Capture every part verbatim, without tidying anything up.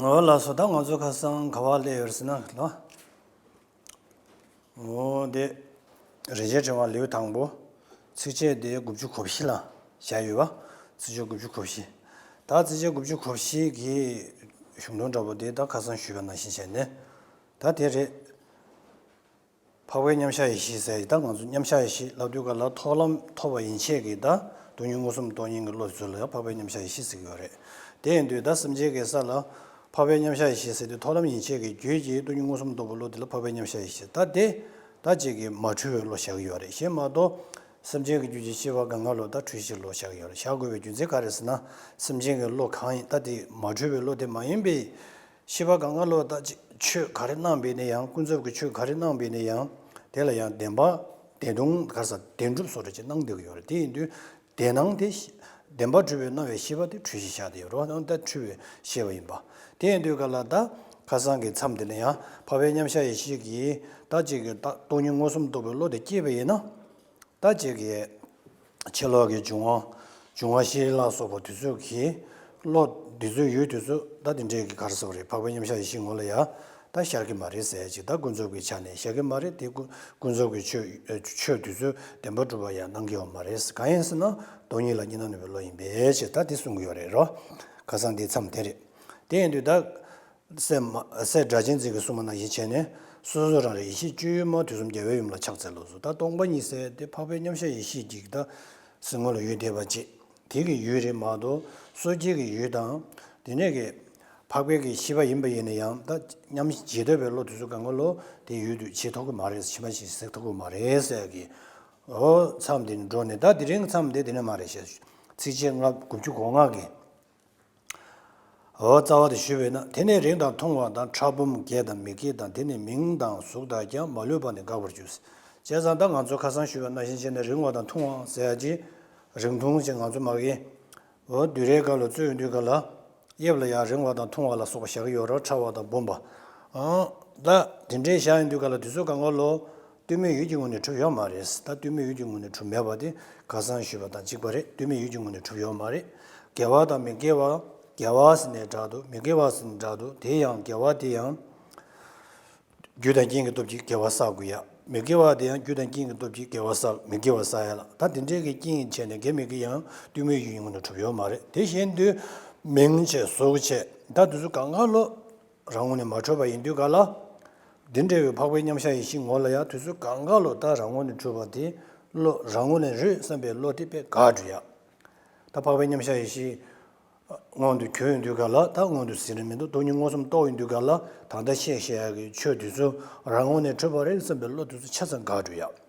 འོ་ལགས་སོ། ད་ང་ཚོ་ཁ་སང་ག་བ་སླེབས་ཡོད་ཟེར་ན་ལ། འོ་དེ། རིན་ཆེན་ཕྲེང་བ་ལེའུ་དང་པོ། ཚིགས་བཅད་དེ་དགུ་བཅུ་གོ་བཞི་ལ་བཞག་ཡོད་པ། ཚིགས་བཅད་དགུ་བཅུ་གོ་བཞི། ད་ཚིགས་བཅད་དགུ་བཅུ་གོ་བཞི་གི་གཞུང་དོན་འདྲ་པོ་དེ་ད་ཁ་སང་ཞུས་པ་ནང་བཞིན་བྱས་ནས། ད་དེ་རེད། འཕགས་པའི་མཉམ་གཞག་ཡེ་ཤེས་ཟེར་ཡི་ད་ང་ཚོ་མཉམ་གཞག་ཡེ་ཤེས་ལབ་དུས་ག་ལ་ཐོབ་ལམ་ཐོབ་པ་ཡན་ཆད་ཀྱི་ད་སྟོང་ཉིད་མངོན་སུམ་རྟོགས་མཁན་གྱི་བློ་ཚོ་ལ་ཡང་འཕགས་པའི་མཉམ་གཞག་ཡེ་ཤེས་ཟེར་གྱི་ཡོད་རེད། དེ་ཡིན་དུས་ད་སེམས་ཅན་གྱི་ས་ལ་འཕགས་པའི་མཉམ་གཞག་ཡེ་ཤེས་ཟེར་དུས་ཐོབ་ལམ་ཡན་ཆད་ཀྱི་རྒྱུད་ཀྱི་སྟོང་ཉིད་མངོན་སུམ་རྟོགས་པའི་བློ་དེ་ལ་འཕགས་པའི་མཉམ་གཞག་ཡེ་ཤེས། ད་དེ་ད་ཅིག་གི་མ་འཁྲུལ་བའི་བློ་བཞག་གི་ཡོད་རེད། གཞན་མ་གཏོགས་སེམས་ཅན་གྱི་རྒྱུད་ཀྱི་ཤེས་པ་གང་ག་ལོ་ད་འཁྲུལ་ཤེས་བློ་བཞག་གི་ཡོད་རེད། བཞག་དགོས་པའི་རྒྱུ་མཚན་ག་རེ་ཟེར་ན། སེམས་ཅན་གྱི་བློ་གང་ཡིན་ད་དེ་མ་འཁྲུལ་བའི་བློ་དེ་མ་ཡིན་པའི། ཤེས་པ་གང་ག་ལོ་ད་ཅི་ཆོས་ག་རེ་གནང་བས་ནས་ཡང་ཀུན་རྫོབ་ཀྱི་ཆོས་ག་རེ་གནང་བས་ནས་ཡང་དེ་ལ་ཡང་བདེན་པ་བདེན་སྟོང་ག་རེ་ཟེར་བདེན་གྲུབ་སོགས་རེ་ཅིག་གནང་བསྡད་ཀྱི་ཡོད་རེད། དེ་ཡིན་དུས་བདེན་སྣང་དེ་ཤེས་བདེན་པ་གྲུབ་པའི་སྣང་བའི་ཤེས་པ་དེ་འཁྲུལ་ཞིག་བཞག་བསྡད་ཡོད་རེད་བ། ད་འཁྲུལ་བའི་ཤེས་པ་ཡིན་པ། དེ་ཡིན་དུས་ག་ལ་ད་ཁ་སང་གི་མཚམས་དེ་ལ་ཡང་འཕགས་པའི་མཉམ་གཞག་ཡེ་ཤེས་ཀྱིས་ད་ཅིག་གི་ད་སྟོང་ཉིད་མངོན་སུམ་རྟོགས་པའི་བློ་དེ་སྐྱེས་པ་ཡིན་ན། ད་ཅིག་གི་ཕྱི་ལོགས་ཀྱི་འབྱུང་བ། འབྱུང་བ་བཞི་ལ་སོགས་པ་དེ་ཚོ་གི་བློ་དེ་ཚོའི་ཡུལ་དེ་ཚོ་ད་དེ་འདྲའི་གི་ག་རེ་ཟེར་བ་རེད། འཕགས་པའི་མཉམ་གཞག་ཡེ་ཤེས་ངོ་ལ་ཡ་ད་ཤར་གི་མ་རེད་ཟེར་ཅིག་ད་ཀུན་རྫོབ་ཀྱི་ཆ་ནས་ཤར་གི་མ་རེད། དེ་ཀུན་ཀུན་རྫོབ་ཀྱི་ཆོས་ཆོས་དེ་ཚོ་བདེན་པ་གྲུབ་པ་ཡང་གནང་གི་ཡོད་མ་རེད། གང་ཡིན་ཟེར་ན་སྟོང་ཉིད་ལ་གཉིས་སྣང་ནུས་པའི་བློ་ཡིན་པས་ཅེས་ད་དེ་གསུང་གི་ཡོད་རེད་རོ། ཁ་སང་དེ་མཚམས་དེ་རེད། དེ་ཡིན་དུས་ད། སྲས་མ་སྲས་སྒྲ་གཅན་འཛིན་གྱིས་གསུངས་པ་ནང་བཞིན་བྱས་ནས། སོ་སོ་རང་རིག་ཡེ་ཤེས་སྤྱོད་ཡུལ་མ་དུས་གསུམ་རྒྱལ་བའི་ཡུམ་ལ་ཕྱག་འཚལ་ལོ་གསུངས། ད་སྟོང་པ་ཉིད་ཟེར་དེ་འཕགས་པའི་མཉམ་གཞག་ཡེ་ཤེས་ཀྱི་ད་སེམས་ངོ་ལ་ཡོད་བསྡད་པ་ཅིག་དེ་གི་ཡུལ་རེད་མ་གཏོགས་སོ་སྐྱེ་གི་ཡུལ་དང་། དེ་ནས་ཀྱི་འཕགས་པའི་གི་ཤེས་པ་ཡིན་པ་ཡིན་ན་ཡང་ད་མཉམ་བརྗེ་ཐུབ་པའི་བློ་དེ་ཚོ་གང་ག་ལོ་དེ་ཡུལ་དུ་བྱེད་ཐུབ་ཀྱི་མ་རེད། ཕྱི་མ་ཞིག་ཟེར་ཐུབ་ཀྱི་མ་རེད་ཟེར་གི་འོ་མཚམས་དེ་ནས་འགྲོ་ནས་ད་དེ་རིང་མཚམས་དེ་དེ་ནས་མ་རེད་ཞེས་ཚིགས་བཅད་ལྔ་དགུ་བཅུ་གོ་ལྔ་གི་འོ་རྩ་བ་དེ་ཞུས་པས་ན། དེ་ནས་རིང་དང་ཐུང་བ་དང་ཕྲ་སྦོམ་རྒྱས་དང་མི་རྒྱས་དང་། དེ་ནས་མིང་དང་གཟུགས་དག་ཀྱང་མ་ལུས་པ་ནི་འགག་པར་འགྱུར། བྱས་ཙང་ད་ང་ཚོ་ཁ་སང་ཞུས་པ་ནང་བཞིན་བྱས་ནས་རིང་བ་དང་ཐུང་བ་ཟེར་ཡ་ཅིག་རིང་ཐུང་ཅིག་ང་ཚོ་མ་གི་འོ་བསྡུས་རའི་སྐབས་ལ་རྩོད་ཡོང་དུས་སྐབས་ལ་དབྱིབས་ལ་ཡང་རིང་བ་དང་ཐུང་བ་ལ་སོགས་པ་བཞག་གི་ཡོད་རེད། ཕྲ་བ་དང་སྦོམ་པ། ཨང་། ད་དེ་འདྲའི་བཞག་ཡོང་དུས་སྐབས་ལ་དེ་ཚོ་གང་ག་ལོ། ལྟོས་མེད་ཡུལ་གྱི་ངོས་ནས་གྲུབ་ཡོད་མ་རེད། ད་ལྟོས་མེད་ཡུལ་གྱི་ངོས་ནས་གྲུབ་མེད་པ་དེ་ཁ་སང་ཞུས་པ་དང་གཅིག་པ་རེད། ལྟོས་མེད་ཡུལ་གྱི་ངོས་ནས་གྲུབ་ཡོད་མ་རེད། དགེ་བ་དང་མི་དགེ་བ། དགེ་བ་ཟེར་ནས་བསྒྲགས་འདུག་མི་དགེ་བ་ཟེར་ནས་བསྒྲགས་འདུག་དེ་ཡང་དགེ་བ་དེ་ཡང་རྒྱུ་དང་རྐྱེན་གྱི་སྟོབས་ཀྱིས་དགེ་བ་བསགས་དགོས་ཡ། མི་དགེ་བ་དེ་ཡང་རྒྱུ་དང་རྐྱེན་གྱི་སྟོབས་ཀྱིས་དགེ་བ་བསགས་མི་དགེ་བ་བསགས་ཡ་ལ། ད་དེ་འདྲའི་གི་རྐྱེན་བྱས་ནས་དགེ་མི་དགེ་ཡང་ལྟོས་མེད་ཡུལ་གྱི་ངོས་ནས་གྲུབ་ཡོད་མ་རེད། དེ་བཞིན་དུ་མིང་བྱས་གཟུགས་བྱས་ད་དེ་ཚོ་གང་ག་ལོ། རང་ངོས་ནས་མ་གྲུབ་པ་ཡིན་དུས་ག་ལ། འདི་འདྲ་བའི་འཕགས་པའི་མཉམ་གཞག་ཡེ་ཤེས་ངོ་ལ་ཡང་དུས་ཚོད་གང་ག་ལོ་ད་རང་ངོས་ནས་གྲུབ་པ་དེ་བློ་རང་ངོས་ནས་རེད་བསམ་པའི་བློ་དེ་དཔེ་དགག་འགྲོ་ཡ། ད་འཕགས་པའི་མཉམ་གཞག་ཡེ་ཤེས་སྔོན་དུ་གྱུར་ཡོང་དུས་ག་ལ་ད་སྔོན་དུ་ཟིན་རེ་མི་འདུག་སྟོང་ཉིད་མངོན་སུམ་རྟོགས་ཡོང་དུས་ག་ལ་ད་ལྟ་བཤད་བཤད་ཡ་གི་ཆོས་དུས་ཚོད་རང་ངོས་ནས་གྲུབ་པ་རེད་བསམ་པའི་བློ་དུས་ཚོད་ཆ་ཚང་དགག་འགྲོ་ཡ།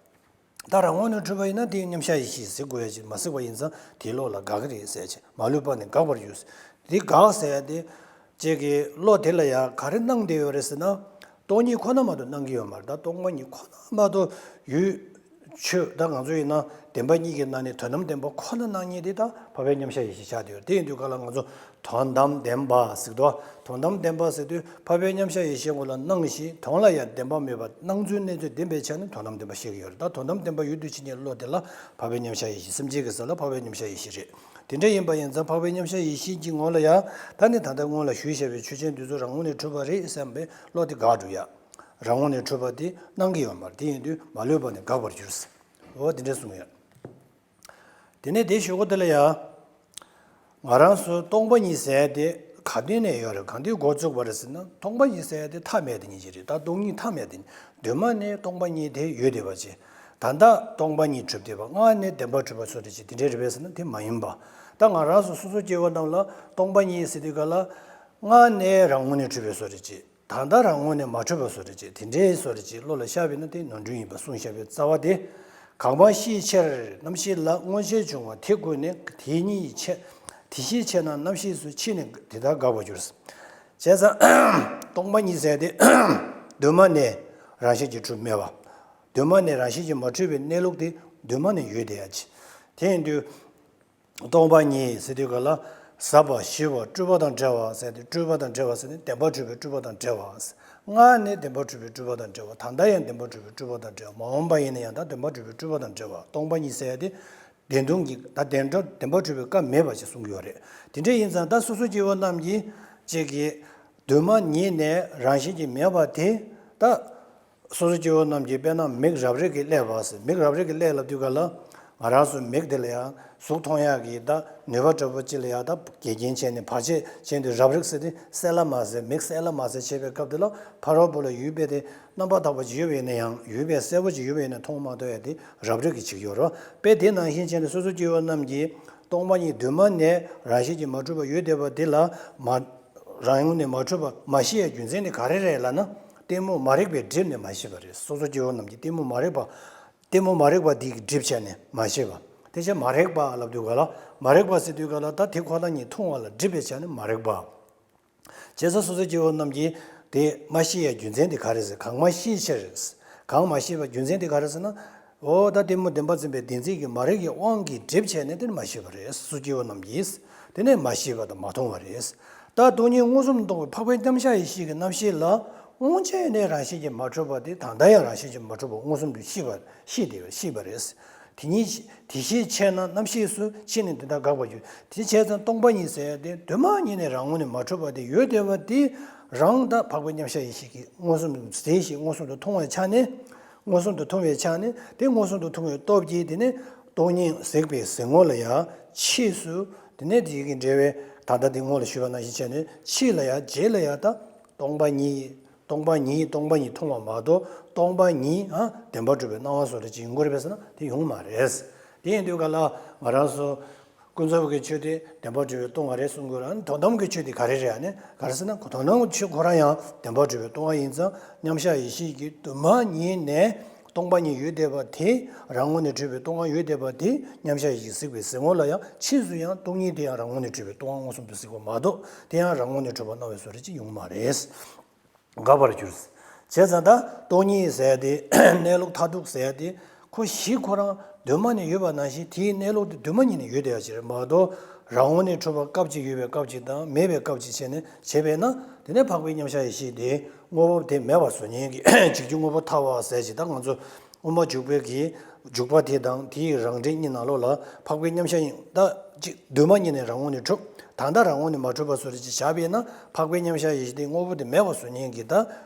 ད་རང་ངོས་ནས་གྲུབ་པ་ཡིན་ན་དེའི་མཉམ་གཞག་ཡེ་ཤེས་ཟེར་དགོས་ཡ་ཅིག་མ་ཟེར་བ་ཡིན་ཙང་དེའི་བློ་ལ་དགག་གི་རེད་ཟེར་ཅིག་མ་ལུས་པ་ནི་དགག་པར་འགྱུར། དེ་དགག་ཟེར་ཡ་དེ། ཅིག་གི་བློ་དེ་ལ་ཡང་ག་རེ་སྣང་བསྡད་ཡོད་རེད་ཟེར་ན། སྟོང་ཉིད་ཁོ་ན་མ་གཏོགས་སྣང་གི་ཡོད་མ་རེད། ད་སྟོང་པ་ཉིད་ཁོ་ན་མ་གཏོགས་ཡུལ་ཆོས་ད་ང་ཚོ་ཡིན་ན་བདེན་པ་གཉིས་ཀྱི་ནང་ནས་དོན་དམ་བདེན་པ་ཁོ་ན་སྣང་མཁན་དེ་ད་འཕགས་པའི་མཉམ་གཞག་ཡེ་ཤེས་ཆགས་བསྡད་ཡོད། དེ་ཡིན་དུས་ག་ལ་ང་ཚོ་དོན་དམ་བདེན་པ་ཟེར་དུས་དོན་དམ་བདེན་པ་ཟེར་དུས་འཕགས་པའི་མཉམ་གཞག་ཡེ་ཤེས་ངོ་ལ་སྣང་ཞིང་དོན་ལ་ཡང་བདེན་པ་མེད་པ་སྣང་ཚུལ་གནས་ཚུལ་བདེན་པའི་ཆ་ནས་དོན་དམ་བདེན་པ་བཤད་ཀྱི་ཡོད་རེད། ད་དོན་དམ་བདེན་པ་ཡུལ་དུ་བྱེད་མཁན་བློ་དེ་ལ་འཕགས་པའི་མཉམ་གཞག་ཡེ་ཤེས་སེམས་ཅན་གྱི་ས་ལ་འཕགས་པའི་མཉམ་གཞག་ཡེ་ཤེས་རེད། དེ་འདྲ་ཡིན་པ་ཡིན་ཙང་འཕགས་པའི་མཉམ་གཞག་ཡེ་ཤེས་ཀྱི་ངོ་ལ་ཡང་ད་ནི་ད་ལྟ་སྔོན་ལ་ཞུས་བཞག་པའི་ཆོས་ཅན་དེ་ཚོ་རང་ངོས་ནས་གྲུབ་པ་རེད་བསམ་པའི་བློ་དེ་དགག་འགྲོ་ཡ། རང་ངོས་ནས་གྲུབ་པ་དེ་སྣང་གི་ཡོད་མ་རེད། དེ་ཡིན་དུས་མ་ལུས་པ་ནི་དགག་པར་འགྱུར། འོ་དེ་འདྲ་གསུངས་ཡོད། དེ་ནས་དེ་ཞུ་གོ་དེ་ལ་ཡང་། ང་རང་ཚོ་སྟོང་པ་ཉིད་ཟེར་དེ་ག་དུས་ནས་ཡོད་རེད། གང་དུས་འགོ་བཙུགས་པ་རེད་ཟེར་ན་སྟོང་པ་ཉིད་ཟེར་དེ་མཐའ་མེད་དེ་ཉིད་ཅིག་རེད། ད་སྟོང་ཉིད་མཐའ་མེད་དེ་ཉིད་དུས་མ་ནས་སྟོང་པ་ཉིད་དེ་ཡོད་བསྡད་པ་ཅིག་ད་ལྟ་སྟོང་པ་ཉིད་གྲུབ་བསྡད་པ་སྔ་ནས་བདེན་པ་གྲུབ་པ་ཚོ་དེ་ཅིག་དེ་འདྲའི་རེད་པས་ཟེར་ན་དེ་མ་ཡིན་པ། ད་ང་རང་ཚོ་སོ་སོ་སྐྱེ་བོ་རྣམས་ལ་སྟོང་པ་ཉིད་ཟེར་དུས་ག་ལ་སྔ་ནས་རང་ངོས་ནས་གྲུབ་པའི་བཟོ་འདྲ་ཅིག་ད་ལྟ་རང་ངོས་ནས་མ་གྲུབ་པའི་བཟོ་འདྲ་ཅིག་དེ་འདྲའི་བཟོ་འདྲ་ཅིག་བློ་ལ་ཤར་བས་ན་དེ་ནོར་འཁྲུལ་ཡིན་པ་གསུངས་བཞག་པའི་རྩ་བ་དེ། གང་མ་ཤེས་ཕྱིར་རྣམ་ཤེས་ལ། མངོན་ཤེས་བྱུང་བ་དེ་ཀུན་ནས། དེ་ཉིད་ཆེ། དེ་ཤེས་ཆེ་ན་རྣམ་ཤེས་སུ། ཕྱིས་ནི་དེ་དག་འགག་པར་འགྱུར། བྱས་ཙང་སྟོང་པ་ཉིད་ཟེར་དེ་གདོད་མ་ནས་རང་བཞིན་གྱིས་གྲུབ་མེད་པ། གདོད་མ་ནས་རང་བཞིན་གྱིས་མ་གྲུབ་པའི་གནས་ལུགས་དེ་གདོད་མ་ནས་ཡོད་བསྡད་ཡ་ཅིག་དེ་ཡིན་དུས། སྟོང་པ་ཉིད་ཟེར་དུས་ག་ལ་ཟབ་པ་ཞི་བ་སྤྲོས་པ་དང་བྲལ་བ་ཟེར་ཏེ་སྤྲོས་པ་དང་བྲལ་བ་ཟེར་ནས་བདེན་པར་གྲུབ་པའི་སྤྲོས་པ་དང་བྲལ་བ། སྔ་ནས་བདེན་པར་གྲུབ་པའི་སྤྲོས་པ་དང་བྲལ་བ། ད་ལྟ་ཡང་བདེན་པར་གྲུབ་པའི་སྤྲོས་པ་དང་བྲལ་བ། མ་འོངས་པ་ཡིན་ན་ཡང་ད་བདེན་པར་གྲུབ་པའི་སྤྲོས་པ་དང་བྲལ་བ། སྟོང་པ་ཉིད་ཟེར་ཡ་དེ་བདེན་སྟོང་གི་ད་བདེན་གྲུབ་བདེན་པར་གྲུབ་པའི་སྐབས་མེད་པ་ཞིག་གསུང་གི་ཡོད་རེད། དེ་འདྲ་ཡིན་ཙང་ད་སོ་སོ་སྐྱེ་བོ་རྣམས་ཀྱིས་ཅིག་གིས། གདོད་མ་ཉིད་ནས་རང་བཞིན་གྱིས་མེད་པ་དེ་ད། སོ་སོ་སྐྱེ་བོ་རྣམས་ཀྱིས་དཔེར་ན་མིག་རབ་རིབ་ཀྱིས་བསླད་པ་ཟེར། མིག་རབ་རིབ་ཀྱིས་བསླད་ལབ་དུས་ག་ལ་ང་རང་ཚོ་མིག་དེ་ལ་ཡང་གཟུགས་མཐོང་ཡག་གི་ད་ནུས་པ་འདྲ་པོ་ཅིག་ལ་ཡང་ད་འགལ་རྐྱེན་བྱས་ནས་བར་ཆད་བྱས་འདུག་རབ་རིབ་ཟེར་དེ་གསལ་ལ་མ་གསལ། མིག་གསལ་ལ་མ་གསལ་བྱེད་པའི་སྐབས་དེ་ལ་ཕ་རོལ་པོ་ལ་ཡུལ་དཔེ་དེ་རྣམ་པར་དག་པ་ཅིག་ཡོད་པ་ཡིན་ན་ཡང་ཡུལ་དཔེ་གསལ་པོ་ཅིག་ཡོད་པ་ཡིན་ན་མཐོང་མ་ཐུབ་ཡག་དེ་རབ་རིབ་ཀྱི་ཅིག་ཡོད་རེད། དཔེ་དེ་ནང་བཞིན་བྱས་ནས་སོ་སོ་སྐྱེ་བོ་རྣམས་ཀྱིས་སྟོང་པ་ཉིད་གདོད་མ་ནས་རང་བཞིན་གྱིས་མ་གྲུབ་པ་ཡོད་བསྡད་པ་དེ་ལ་མ་རང་ངོས་ནས་མ་གྲུབ་པ་མ་ཤེས་ཡ་རྒྱུ་མཚན་དེ་ག་རེ་རེད་ལབ་ན། གཏི་མུག་མ་རིག་པས་བསྒྲིབས་ནས་མ་ཤེས་པ་རེད། སོ་སོ་སྐྱེ་བོ་རྣམས་ཀྱིས་གཏི་མུག་མ་རིག་པ། གཏི་མུག་མ་རིག་པ་འདི་གིས་བསྒྲིབས་བྱས་ནས་མ་ཤེས་པ། དེ་ཕྱིར་མ་རིག་པ་ལབ་དུས་ག་ལ། མ་རིག་པ་ཟེར་དུས་ག་ལ་ད་དེ་ཁོ་ན་ཉིད་མཐོང་བ་ལ་བསྒྲིབས་པའི་ཆ་ནས་མ་རིག་པ། བྱས་ཙང་སོ་སོ་སྐྱེ་བོ་རྣམས་ཀྱིས་དེ་མ་ཤེས་ཡ་རྒྱུ་མཚན་དེ་ག་རེ་ཟེར། གང་མ་ཤེས་ཕྱིར། གང་མ་ཤེས་པ་རྒྱུ་མཚན་དེ་ག་རེ་ཟེར་ན། འོ་ད་གཏི་མུག་བདེན་པར་འཛིན་པའི་བདེན་འཛིན་གྱི་མ་རིག་གི་དབང་གིས་བསྒྲིབས་བྱས་ནས་དེ་ནི་མ་ཤེས་པ་རེད། སོ་སོ་སྐྱེ་བོ་རྣམས་ཀྱིས་དེ་ནས་མ་ཤེས་པ་དང་མ་མཐོང་བ་རེད། ད་སྟོང་ཉིད་མངོན་སུམ་རྟོགས་པའི་འཕགས་པའི་མཉམ་གཞག་ཡེ་ཤེས་ཀྱི་རྣམ་ཤེས་ལ་སྔོན་ཆད་ནས་རང་བཞིན་གྱིས་མ་གྲུབ་པ་དེ་ད་ལྟ་ཡང་རང་བཞིན་གྱིས་མ་གྲུབ་པ་མངོན་སུམ་དུ་ཤེས་པ་ཤེས་ཏེ་ཤེས་པ་རེད། དེ་ཉིད་དེ་ཤེས་ཆེས་ན་རྣམ་ཤེས་སུ་ཕྱེ་ནས་འདི་དག་དགག་པར་འགྱུར། དེ་བྱས་ཙང་སྟོང་པ་ཉིད་ཟེར་ཡ་དེ་གདོད་མ་ཉིད་ནས་རང་ངོས་ནས་མ་གྲུབ་པ་དེ་ཡོད་བསྡད་པ་དེ་རང་ད་འཕགས་པའི་མཉམ་གཞག་ཡེ་ཤེས་ཀྱིས་མངོན་སུམ་དུ་གཟིགས་ཤིང་མངོན་སུམ་དུ་མཐོང་བའི་ཆ་ནས། མངོན་སུམ་དུ་མཐོང་བའི་ཆ་ནས་དེ་མངོན་སུམ་དུ་མཐོང་བའི་སྟོབས་ཀྱིས་དེ་ནས་སྟོང་ཉིད་གཟིགས་པའི་གཟིགས་ངོ་ལ་ཡང་ཕྱིས་སུ་དེ་ནས་དེ་གི་འབྲེལ་བའི་ད་ལྟ་དེ་སྔོན་ལ་ཞུས་པ་ནང་བཞིན་བྱས་ནས་ཕྱིས་ལ་ཡང་རྗེས་ལ་ཡང་ད་སྟོང་པ་ཉིད། སྟོང་པ་ཉིད་སྟོང་པ་ཉིད་མཐོང་བ་མ་གཏོགས་སྟོང་པ་ཉིད་ཨ་བདེན་པར་གྲུབ་པའི་སྣང་བ་བཟོ་འདྲ་ཅིག་ཡོང་གི་རེད་པས་ཟེར་ན་དེ་ཡོང་མ་རེད། དེ་ཡིན་དུས་ག་ལ་ང་རང་ཚོ་ཀུན་རྫོབ་ཀྱི་ཆོས་དེ་བདེན་པར་གྲུབ་པའི་སྟོང་པ་རེད་གསུང་གི་ཡོད་རེད། དོན་དམ་གྱི་ཆོས་དེ་ག་རེ་རེད་ཨ་ནི་ག་རེ་ཟེར་ན་དོན་དམ་གྱི་ཆོས་ཁོ་རང་ཡང་བདེན་པར་གྲུབ་པའི་སྟོང་པ་ཡིན་ཙང་མཉམ་གཞག་ཡེ་ཤེས་ཀྱི་གདོད་མ་ཉིད་ནས་སྟོང་པ་ཉིད་ཡོད་བསྡད་པ་དེ་རང་ངོས་ནས་གྲུབ་པའི་སྟོང་པ་ཡོད་བསྡད་པ་དེ་མཉམ་གཞག་ཡེ་ཤེས་གཟིགས་པའི་གཟིགས་ངོ་ལ་ཡང་ཕྱིས་སུ་ཡང་སྟོང་ཉིད་དེ་ཡང་རང་ངོས་ནས་གྲུབ་པའི་སྟོང་པ་མངོན་སུམ་དུ་གཟིགས་པ་མ་གཏོགས་དེ་ཡང་རང་ངོས་ནས་གྲུབ་པ་སྣང་བའི་བཟོ་འདྲ་ཅིག་ཡོང་མ་རེད། དགག་པར་འགྱུར། བྱས་ཙང་ད་སྟོང་ཉིད་ཟེར་ཡ་དེ་གནས་ལུགས་མཐར་ཐུག་ཟེར་ཡ་དེ་ཁོ་གཞི་ཁོ་རང་གདོད་མ་ནས་ཡོད་པ་ནང་བཞིན་དེའི་གནས་ལུགས་དེ་གདོད་མ་ཉིད་ནས་ཡོད་བསྡད་ཡ་ཅིག་རེད་མ་གཏོགས་རང་ངོས་ནས་གྲུབ་པ་སྐབས་གཅིག་ཡོད་པའི་སྐབས་གཅིག་དང་མེད་པའི་སྐབས་གཅིག་བྱས་ནས་བྱས་པས་ན་དེ་ནས་འཕགས་པའི་མཉམ་གཞག་ཡེ་ཤེས་དེ་དངོས་པོ་དེ་མེད་པར་བཟོ་ཉེན་གྱི་འཇིག་རྒྱུ་དངོས་པོ་ཐལ་བ་ཟེར་ཅིག་ད་ང་ཚོ་དབུ་མ་འཇུག་པའི་གི་འཇུག་པ་དེ་དང་དེའི་རང་འགྲེལ་གཉིས་ནང་ལོགས་ལ་འཕགས་པའི་མཉམ་གཞག་ཡིན་ད་ཅིག་གདོད་མ་ཉིད་ནས་རང་ངོས་ནས་གྲུབ། ད་ལྟ་རང་ངོས་ནས་མ་གྲུབ་པ་བཟོ་འདྲ་ཅིག་བཞག་པས་ན་འཕགས་པའི་མཉམ་གཞག་ཡེ་ཤེས་དེ་དངོས་པོ་དེ་མེད་པ་བཟོ་ཉེན་གྱི་ད་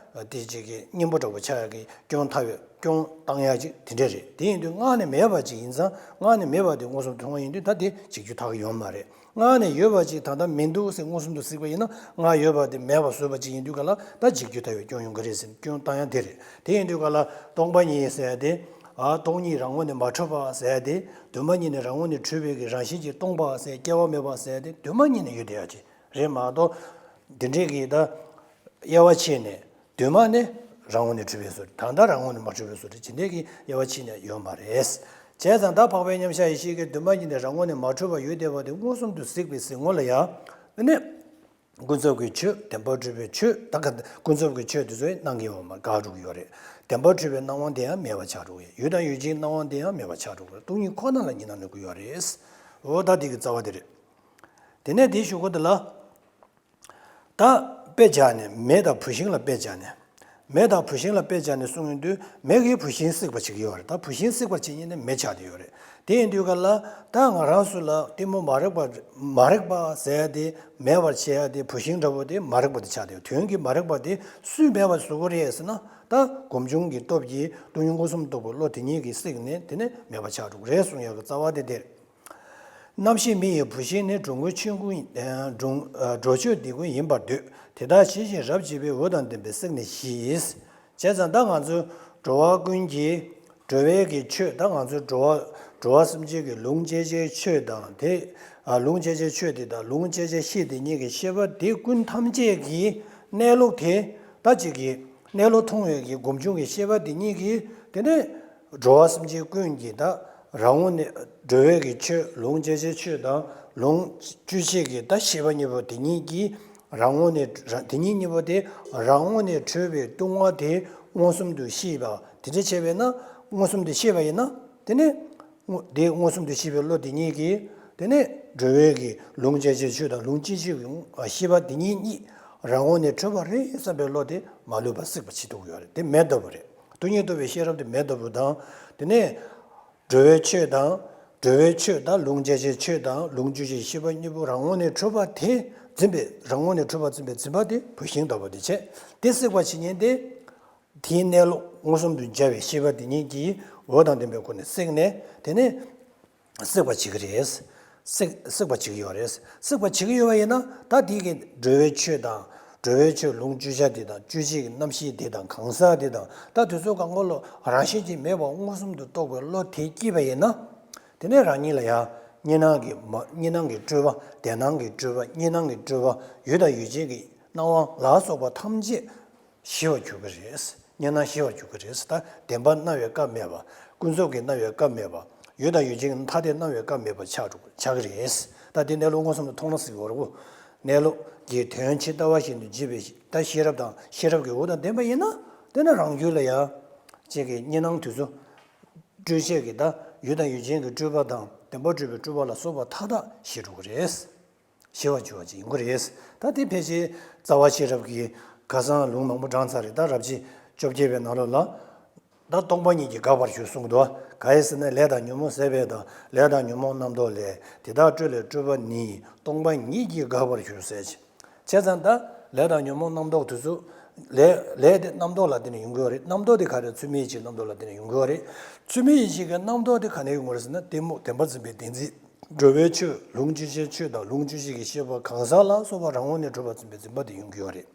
དེ་ཅིག་གི་གཉེན་པོ་འདྲ་པོ་ཆགས་ཡག་གི་སྐྱོན་ཐལ་བའི་སྐྱོན་བཏང་ཡག་ཅིག་དེ་འདྲ་རེད། དེ་ཡིན་དུས་སྔར་ནས་མེད་པ་ཅིག་ཡིན་ཙང་སྔར་ནས་མེད་པ་དེ་མངོན་སུམ་མཐོང་བ་ཡིན་དུས་ད་དེ་འཇིག་རྒྱུ་ཐག་ཡོད་མ་རེད། སྔར་ནས་ཡོད་པ་ཅིག་ད་ལྟ་མི་འདུག་ཟེར་མངོན་སུམ་དུ་གཟིགས་པ་ཡིན་ན་སྔར་ཡོད་པ་དེ་མེད་པ་བཟོས་པ་ཅིག་ཡིན་དུས་ག་ལ་ད་འཇིག་རྒྱུ་ཐལ་བའི་སྐྱོན་ཡོང་གི་རེད་ཟེར་སྐྱོན་བཏང་ཡག་དེ་རེད། དེ་ཡིན་དུས་ག་ལ་སྟོང་པ་ཉིད་ཟེར་ཡ་དེ། ཨ་སྟོང་ཉིད་རང་ངོས་ནས་མ་གྲུབ་པ་ཟེར་ཡ་དེ། གདོད་མ་ཉིད་ནས་རང་ངོས་ནས་གྲུབ་པའི་གི་རང་བཞིན་གྱིས་སྟོང་པ་ཟེར་སྐྱེ་བ་མེད་པ་ཟེར་ཡ་དེ་གདོད་མ་ཉིད་ནས་ཡོད་བསྡད་ཡ་ཅིག་རེད་མ་གཏོགས། འདི་འདྲའི་གི་ད་དབྱེ་བ་ཕྱེ་ནས་གདོད་མ་ནས་རང་ངོས་ནས་གྲུབ་པའི་བཟོ་འདྲ་ད་ལྟ་རང་ངོས་ནས་མ་གྲུབ་པའི་བཟོ་འདྲ་ཇི་འདྲའི་གི་དབྱེ་བ་ཕྱེ་ནས་ཡོད་མ་རེད། བྱས་ཙང་ད་འཕགས་པའི་མཉམ་གཞག་ཡེ་ཤེས་ཀྱི་གདོད་མ་ཉིད་ནས་རང་ངོས་ནས་མ་གྲུབ་པ་ཡོད་བསྡད་པ་དེ་མངོན་སུམ་དུ་གཟིགས་པའི་གཟིགས་ངོ་ལ་ཡང་། ཨ་ནི། ཀུན་རྫོབ་ཀྱི་ཆོས་བདེན་པར་གྲུབ་པའི་ཆོས་ད་ག་ཀུན་རྫོབ་ཀྱི་ཆོས་དེ་ཚོའི་སྣང་གི་འོག་མ་དགག་འགྲོ་གི་ཡོད་རེད། བདེན་པར་གྲུབ་པའི་སྣང་བ་དེ་ཡང་མེད་པ་ཆགས་འགྲོ་གི་ཡོད། ཡུལ་དང་ཡུལ་ཅན་སྣང་བ་དེ་ཡང་མེད་པ་ཆགས་འགྲོ་གི་རེད། སྟོང་ཉིད་ཁོ་ན་ལ་ཉེ་ན་གནོད་ཀྱི་ཡོད་རེད། འོ་ད་དེ་གི་རྩ་བ་དེ་རེད། དེ་ནས་དེའི་གཞུག་གུ་དེ་ལ། ད་དཔེ་བྱས་ནས་མེ་དང་བུད་ཤིང་ལ་དཔེ་བྱས་ནས། མེ་དང་བུད་ཤིང་ལ་དཔེ་བྱས་ནས་གསུངས་ཡོང་དུས་མེ་གིས་བུད་ཤིང་བསྲེག་པ་བྱེད་ཀྱི་ཡོད་རེད། ད་བུད་ཤིང་བསྲེག་པ་བྱེད་ཉིན་ནས་མེ་ཆགས་བསྡད་ཡོད་རེད། དེ་ཡིན་དུས་ག་ལ་ད་ང་རང་ཚོ་ལ་གཏི་མུག་མ་རིག་པ་མ་རིག་པ་ཟེར་ཡ་དེ་མེད་པར་བྱེད་ཡ་དེ་བུད་ཤིང་འདྲ་པོ་དེ་མ་རིག་པ་དེ་ཆགས་བསྡད་ཡོད། དོན་གྱི་མ་རིག་པ་དེ་སུས་མེད་པར་བཟོ་གི་རེད་ཟེར་ན་ད་སྒོམ་བྱུང་གི་སྟོབས་ཀྱིས་སྟོང་ཉིད་མངོན་སུམ་རྟོགས་པའི་བློ་དེ་ཉིད་ཀྱིས་བསྲེགས་ནས་དེ་ནས་མེད་པ་ཆགས་འགྲོ་གི་རེད་གསུང་ཡག་གི་རྩ་བ་དེ་དེ་རེད། རྣམ་ཤེས་མེ་ཡི་བུད་ཤིང་ནི། འགྲོ་མགོན་ཆོས་སྐུ་ཡིན། འགྲོ་འགྲོ་ཆོས་འདི་ཀུན་ཡིན་པར་འདོད། དེ་དག་ཞི་ཞིང་རབ་བརྗིད་པའི། འོད་དང་ལྡན་པས་བསྲེགས་ནས་ཞི། བྱས་ཙང་ད་ང་ཚོ་འགྲོ་བ་ཀུན་གྱི་འགྲོ་བའི་གི་ཆོས་ད་ང་ཚོ་འགྲོ་བ་འགྲོ་བ་སེམས་ཅན་གྱི་ལུང་སྐྱེ་བྱའི་ཆོས་དང་དེ་ལུང་སྐྱེ་བྱའི་ཆོས་དེ་དང་ལུང་སྐྱེ་བྱའི་ཤེས་དེ་གཉིས་ཀྱི་ཤེས་པ་དེ་ཀུན་ཐམས་ཅད་ཀྱི་གནས་ལུགས་དེ་ད་ཅིག་གི་གནས་ལུགས་མཐོང་བའི་གི་སྒོམ་བྱུང་གི་ཤེས་པ་དེ་གཉིས་ཀྱིས་དེ་ནས། འགྲོ་བ་སེམས་ཅན་ཀུན་གྱི་ད་རང་ངོས་ནས་འགྲོ་བའི་གི་ཆོས་ལུང་སྐྱེ་བྱའི་ཆོས་དང་ལུང་བཅུ་གཅིག་གི་ད་ཤེས་པ་གཉིས་པོ་དེ་གཉིས་ཀྱིས་རང་ངོས་ནས་དེ་གཉིས་གཉིས་པོ་དེ་རང་ངོས་ནས་གྲུབ་པའི་ལྟུང་བ་དེ་མངོན་སུམ་དུ་ཤེས་པ་དེ་འདྲ་བྱས་པས་ན་མངོན་སུམ་དུ་ཤེས་པ་ཡིན་ན་དེ་ནས་དེ་མངོན་སུམ་དུ་ཤེས་པའི་བློ་དེ་གཉིས་ཀྱིས་དེ་ནས་འགྲོ་བའི་གི་ལུང་སྐྱེ་བྱའི་ཆོས་དང་ལུང་བཅུ་གཅིག་གི་ཤེས་པ་དེ་གཉིས་གཉིས་རང་ངོས་ནས་གྲུབ་པ་རེད་བསམ་པའི་བློ་དེ་མ་ལུས་པ་བསྲེགས་པ་བྱེད་ཐུབ་ཀྱི་ཡོད་རེད། དེ་མེ་ལྟ་བུ་རེད། སྟོང་ཉིད་རྟོགས་པའི་ཤེས་རབ་དེ་མེ་ལྟ་བུ་དང་། དེ་ནས་འགྲོ་བའི་ཆོས་དང་། འགྲོ་བའི་ཆོས་དང་ལུང་སྐྱེ་བྱའི་ཆོས་དང་ལུང་བཅུ་གཅིག་ཤེས་པ་གཉིས་པོ་རང་ངོས་ནས་གྲུབ་པ་དེ་ འཛིན་པའི་རང་ངོས་ནས་འཁྲུལ་པ་འཛིན་པའི་འཛིན་པ་དེ་བུད་ཤིང་ལྟ་བུ་དེ་བྱས། དེ་བསྲེག་པར་བྱེད་ཉིད་དེ། དེའི་གནས་ལུགས་མངོན་སུམ་དུ་སྦྱར་བའི་ཤེས་པ་དེ་ཉིད་ཀྱིས་འོད་དང་ལྡན་པའི་སྒོ་ནས་བསྲེགས་ནས། དེ་ནས་བསྲེག་པར་བྱེད་ཀྱི་རེད། བསྲེག་བསྲེག་པར་བྱེད་ཀྱི་ཡོད་རེད། བསྲེག་པར་བྱེད་ཀྱི་ཡོད་པ་ཡིན་ན། ད་དེ་གི་འགྲོ་བའི་ཆོས་དང་། འགྲོ་བའི་ཆོས་ལུང་བཅུ་ཆ་དེ་དང་། བཅུ་གཅིག་གི་རྣམ་ཤེས་དེ་དང་། གང་ཟག་དེ་དང་། ད་དེ་ཚོ་གང་ག་ལོ་རང་བཞིན་གྱིས་མེད་པ་མངོན་སུམ་དུ་རྟོགས་པའི་བློ་དེ་སྐྱེས་པ་ཡིན་ན། དེ་ནས་རང་ཉིད་ལ་ཡང་གཉིས་སྣང་གི་མ་གཉིས་སྣང་གི་སྤྲོས་པ། བདེན་སྣང་གི་སྤྲོས་པ། གཉིས་སྣང་གི་སྤྲོས་པ། ཡུལ་དང་ཡུལ་ཅན་གྱི་སྣང་བ་ལ་སོགས་པ་ཐམས་ཅད་ཞི་བར་གྱུར་གྱི་རེད། གཉིས་སྣང་ཞི་བར་གྱུར་གྱི་རེད། ད་བདེན་པར་སྣང་བའི་སྐབས་མེད་པ། ཀུན་རྫོབ་ཀྱི་སྣང་བའི་སྐབས་མེད་པ། ཡུལ་དང་ཡུལ་ཅན་གྱི་ཐ་དད་སྣང་བའི་སྐབས་མེད་པ་ཆགས་འགྲོ་ཆགས་ཀྱི་རེད། ད་དེ་གནས་ལུགས་མངོན་སུམ་དུ་མཐོང་ན་ཟེར་གྱི་ཡོད་རེད་བོ། གནས་ལུགས་ཀྱི་དོན་ཇི་ལྟ་བ་བཞིན་དུ་འབྱེད་པའི་ད་ཤེས་རབ་དང་། ཤེས་རབ་ཀྱི་འོད་དང་ལྡན་པ་ཡིན་ན། དེ་ནི་རང་རྒྱུད་ལ་ཡང་ཅིག་གི་གཉིས་སྣང་དེ་ཚོ་སྤྲོས་བཅས་ཀྱི། ད་ཡུལ་དང་ཡུལ་ཅན་གྱི་སྤྲོས་པ་དང་། བདེན་པར་གྲུབ་པའི་སྤྲོས་པ་ལ་སོགས་པ་མཐའ་དག་ཞི་འགྲོ་གི་རེད། ཞི་བར་གྱུར་པ་ཅིག་ཡིན་དགོས་རེད། ད་དེ་ཕལ་ཆེར་རྩ་བ་ཤེས་རབ་ཀྱི་ཁ་སང་ལུང་མང་པོ་དྲངས་ཚར་རེད། ད་རབ་བྱེད་བཅོ་བརྒྱད་པའི་ནང་ལོགས་ལ། ད་སྟོང་པ་ཉིད་ཀྱིས་དགག་པར་འགྱུར་གསུངས་འདུག། གང་ཡིན་ཟེར་ན། ལས་དང་ཉོན་མོངས་ཟད་པས་དང་། ལས་དང་ཉོན་མོངས་རྣམ་རྟོག་ལས། དེ་དག་སྤྲོས་ལས་སྤྲོས་པ་ནི། སྟོང་པ་ཉིད་ཀྱིས་དགག་པར་འགྱུར་ཟེར་གྱི། བྱས་ཙང་ད་ལས་དང་ཉོན་མོངས་རྣམ་རྟོག་དེ་ཚོ། ལས་ལས་དེ་རྣམ་རྟོག་ལ་བརྟེན་ནས་ཡོང་གི་ཡོད་རེད། རྣམ་རྟོག་དེ་ག་རེ། ཚུལ་མིན་ཡིད་བྱེད་རྣམ་རྟོག་ལ་བརྟེན་ནས་ཡོང་གི་ཡོད་རེད། ཚུལ་མིན་ཡིད་བྱེད་ཀྱི་རྣམ་རྟོག་དེ་ག་ནས་ཡོང་གི་རེད་ཟེར་ན། གཏི་མུག། བདེན་པར་འཛིན་པའི་བདེན་འཛིན། འགྲོ་བའི་ཆོས། ལུང་བཅུ་ཆའི་ཆོས་དང་། ལུང་བཅུ་ཆ་གི་ཤེས་པ། གང་ཟག་ལ་སོགས་པ་རང་ངོས་ནས་གྲུབ་པར་འཛིན་པའི་འཛིན་པ་དེ་ཡོང་གི་ཡོད་རེད།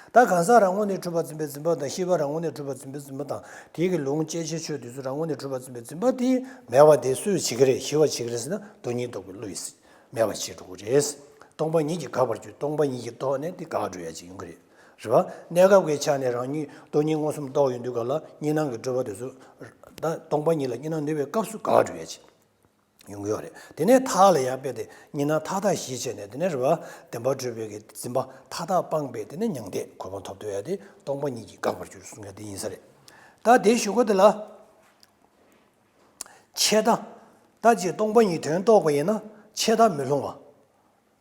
ད་གང་ཟག་རང་ངོས་ནས་གྲུབ་པར་འཛིན་པའི་འཛིན་པ་དང་། ཤེས་པ་རང་ངོས་ནས་གྲུབ་པར་འཛིན་པའི་འཛིན་པ་དང་། དེའི་གི་ལུང་བཅུ་ཆའི་ཆོས་དེ་ཚོ་རང་ངོས་ནས་གྲུབ་པར་འཛིན་པའི་འཛིན་པ་དེ་མེད་པ་དེ་སུས་བྱེད་ཀྱི་རེད། ཞི་བར་བྱེད་ཀྱི་རེད་ཟེར་ན། སྟོང་ཉིད་རྟོགས་པའི་བློ་ཡིས་མེད་པར་བྱེད་འགྲོ་གི་རེད། སྟོང་པ་ཉིད་ཀྱིས་དགག་པར་འགྱུར། སྟོང་པ་ཉིད་ཀྱིས་རྟོགས་ནས་དེ་དགག་འགྲོ་ཡ་ཅིག་ཡོང་གི་རེད། རེད་བ། གནས་སྐབས་ཀྱི་ཆ་ནས་རང་ཉིད་སྟོང་ཉིད་མངོན་སུམ་རྟོགས་ཡོང་དུས་ག་ལ། གཉིས་སྣང་གི་སྤྲོས་པ་དེ་ཚོ། ད་སྟོང་པ་ཉིད་ལ་གཉིས་སྣང་ནུས་པའི་སྐབས་སུ་དགག་འགྲོ་ཡ་ཅིག་ཡོང་གི་ཡོད་རེད། དེ་ནས་མཐའ་ལ་ཡང་དཔེ་དེ་གཉིས་སྣང་མཐའ་དག་ཞི་བྱས་ནས། དེ་ནས་རེད་བ། བདེན་པར་གྲུབ་པའི་གི་འཛིན་པ་མཐའ་དག་སྤངས་པས། དེ་ནས་མྱང་འདས་གོ་འཕང་ཐོབ་ཐུབ་ཡ་དེ་སྟོང་པ་ཉིད་ཀྱིས་དགག་པར་འགྱུར་གསུང་ཡ་དེ་ཡིན་ས་རེད། ད་དེའི་གཞུག་གུ་དེ་ལ། ཆད་ལྟ། ད་ཅིག་སྟོང་པ་ཉིད་དོན་རྟོགས་པ་ཡིན་ན་ཆད་ལྟ་མི་སློང་བ།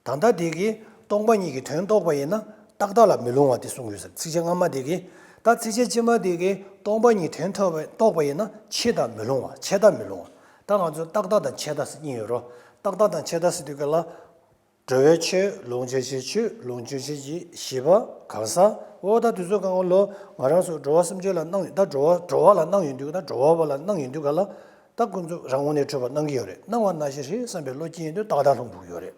ད་ལྟ་དེ་གིས་སྟོང་པ་ཉིད་ཀྱི་དོན་རྟོགས་པ་ཡིན་ན་རྟག་ལྟ་ལ་མི་སློང་བ་དེ་གསུངས་ཡོད་ཟེར། ཚིགས་བཅད་སྔ་མ་དེ་གིས། ད་ཚིགས་བཅད་ཕྱི་མ་དེ་གིས་སྟོང་པ་ཉིད་དོན་ཐོབ་པ་རྟོགས་པ་ཡིན་ན་ཆད་ལྟ་མི་སློང་བ། ཆད་ལྟ་མི་སློང་བ། ད་ང་ཚོ་རྟག་ལྟ་དང་ཆད་ལྟ་ཟེར་གཉིས་ཡོད་རོ། རྟག་ལྟ་དང་ཆད་ལྟ་ཟེར་དུས་ག་ལ། འགྲོ་བའི་ཆོས། ལུང་བཅུ་ཆའི་ཆོས། ལུང་བཅུ་ཆ་གི་ཤེས་པ། གང་ཟག། འོ་ད་དེ་ཚོ་གང་ག་ལོ་ང་རང་ཚོ་འགྲོ་བ་སེམས་ཅན་ལ་སྣང་། ད་འགྲོ་བ་འགྲོ་བ་ལ་སྣང་ཡོང་དུས། ད་འགྲོ་བ་པ་ལ་སྣང་ཡོང་དུས་ག་ལ། ད་ཀུན་རྫོབ་རང་ངོས་ནས་གྲུབ་པ་སྣང་གི་ཡོད་རེད། སྣང་བ་ནང་བཞིན་རེད་བསམ་པའི་བློ་སྐྱེ་ཡོང་དུས་རྟག་ལྟ་སློང་དགོས་ཀྱི་ཡོད་རེད།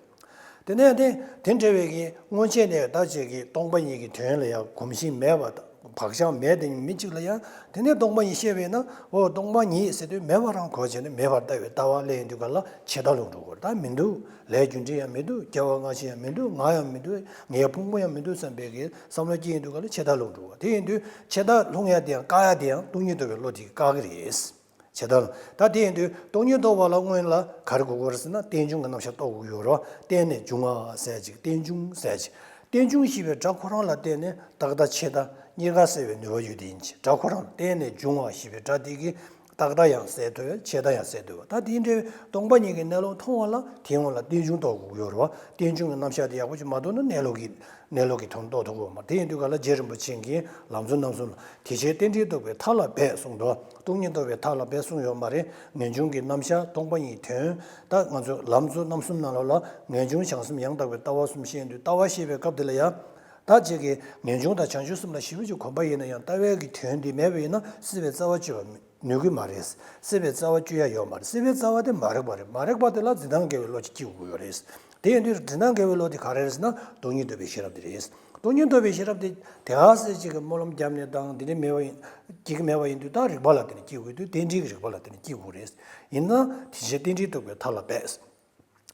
དེ་ནས་དེ་དེ་འདྲ་བའི་གི་སྔོན་ཆད་ནས་ད་ཅིག་གི་སྟོང་པ་ཉིད་ཀྱི་དོན་ལ་ཡང་གོམས་གཤིས་མེད་པ། བག་ཆགས་མེད་དེ་མི་གཅིག་ལ་ཡང་། དེ་ནས་སྟོང་པ་ཉིད་ཤེས་པས་ན། འོ་སྟོང་པ་ཉིད་ཟེར་དུས་མེད་པ་རང་གོ་བྱས་ནས་མེད་པར་ལྟ་བའི་ལྟ་བ་སླེབས་ཡོང་དུས་ག་ལ་ཆད་ལྟ་སློང་འགྲོ་དགོས་རེད། ད་མི་འདུག། ལས་རྒྱུ་འབྲས་ཡང་མི་འདུག། སྐྱེ་བ་སྔ་ཕྱི་ཡང་མི་འདུག། ང་ཡང་མི་འདུག། ངའི་ཕུང་པོ་ཡང་མི་འདུག་བསམ་པའི་གི་བསམ་བློ་སྐྱེ་ཡོང་དུས་ག་ལ་ཆད་ལྟ་སློང་འགྲོ་བ། དེ་ཡིན་དུས་ཆད་ལྟ་སློང་ཡ་དེ་ཡང་བཀག་ཡ་དེ་ཡང་སྟོང་ཉིད་རྟོགས་པའི་བློ་དེ་གིས་བཀག་གི་རེད། ཆད་ལྟ། ད་དེ་ཡིན་དུས་སྟོང་ཉིད་རྟོགས་པ་ལ་སྔོན་ལ་ག་རེ་དགོས་ཀྱི་རེད་ཟེར་ན། རྟེན་འབྱུང་གི་རྣམ་གཞག་རྟོགས་དགོས་ཀྱི་ཡོད་རེད་བ། རྟེན་ནས་འབྱུང་བ་ཟེར་ཅིག། རྟེན་འབྱུང་ཟེར་ཅིག། རྟེན་འབྱུང་ཞེས་པའི་སྒྲ་ཁོ་རང་ལ་བརྟེན་ནས་རྟག་ལྟ་ཆད་ལྟ་གཉིས་ཀ་སེལ་བའི་ནུས་པ་ཡོད་དེ་ཡིན་ཅིག། སྒྲ་ཁོ་རང་ལ་བརྟེན་ནས་འབྱུང་བ་ཞེས་པའི་སྒྲ་དེ་གིས་རྟག་ལྟ་ཡང་སེལ་ཐུབ། ཆད་ལྟ་ཡང་སེལ་ཐུབ་པ། ད་དེ་འདྲའི་སྟོང་པ་ཉིད་ཀྱི་གནས་ལུགས་མཐོང་བ་ལ་དེའི་སྔོན་ལ་རྟེན་འབྱུང་རྟོགས་དགོས་ཀྱི་ཡོད་རེད་བ། རྟེན་འབྱུང་གི་རྣམ་གཞག་དེ་ཡག་པོ་ཅིག་མ་རྟོགས་ན་གནས་ལུགས་ཀྱི་གནས་ལུགས་ཀྱི་དོན་རྟོགས་ཐུབ་ཀྱི་ཡོད་མ་རེད། དེ་ཡིན་དུས་ག་ལ་རྗེ་རིན་པོ་ཆེ་གིས་ལམ་གཙོ་རྣམ་གསུམ་ལ། དེ་ཕྱིར་རྟེན་འབྲེལ་རྟོགས་པའི་མཐའ་ལ་འབད་གསུངས་འདུག། སྟོང་ཉིད་རྟོགས་པའི་མཐའ་ལ་འབད་གསུངས་ཡོད་མ་རེད། ངེས་འབྱུང་གི་རྣམ་གཞག་སྟོང་པ་ཉིད་དོན། ད་ང་ཚོ་ལམ་གཙོ་རྣམ་གསུམ་ནང་ལོགས་ལ་ངེས་འབྱུང་བྱང་སེམས་ཡང་དག་པའི་ལྟ་བ་གསུམ་བཤད་ཡོང་དུས། ལྟ་བ་བཤད་པའི་སྐབས་དེ་ལ་ཡང་། ད་ཅིག་གིས་ངེས་འབྱུང་དང་བྱང་ཆུབ་སེམས་ལ་ཞེ་པོ་ཅིག་གོམས་པ་ཡིན་ན་ཡང་། ལྟ་བའི་གི་དོན་དེ་མེད་པ་ཡིན་ན་སྲིད་པའི་རྩ་བ་གཅོད་པ་ནུས་ཀྱི་མ་རེད། སྲིད་པའི་རྩ་བ་གཅོད་ཡ་ཡོད་མ་རེད། སྲིད་པའི་རྩ་བ་དེ་མ་རིག་པ་རེད། མ་རིག་པ་དེ་ལ་འཛིན་སྟངས་འགལ་བའི་བློ་ཅིག་སྐྱེ་དགོས་ཀྱི་ཡོད་རེད། དེ་ཡིན་དུས་འཛིན་སྟངས་འགལ་བའི་བློ་དེ་ག་རེ་རེད་ཟེར་ན། སྟོང་ཉིད་རྟོགས་པའི་ཤེས་རབ་དེ་རེད། སྟོང་ཉིད་རྟོགས་པའི་ཤེས་རབ་དེ་དེ་ག་ཚོད་ཅིག་གི་སྨོན་ལམ་བརྒྱབ་ནས་དང་དེ་འདྲ་མེད་པ་ཡིན། སྐྱེ་གི་མེད་པ་ཡིན་དུས། ད་རིགས་པ་ལ་བརྟེན་ནས་སྐྱེ་དགོས་དུས། རྟེན་འབྲེལ་གྱི་རིགས་པ་ལ་བརྟེན་ནས་སྐྱེ་དགོས་རེད། ཡིན་ན་དེ་ཕྱིར་རྟེན་འབྲེལ་རྟོགས་པའི་མཐའ་ལ་འབད།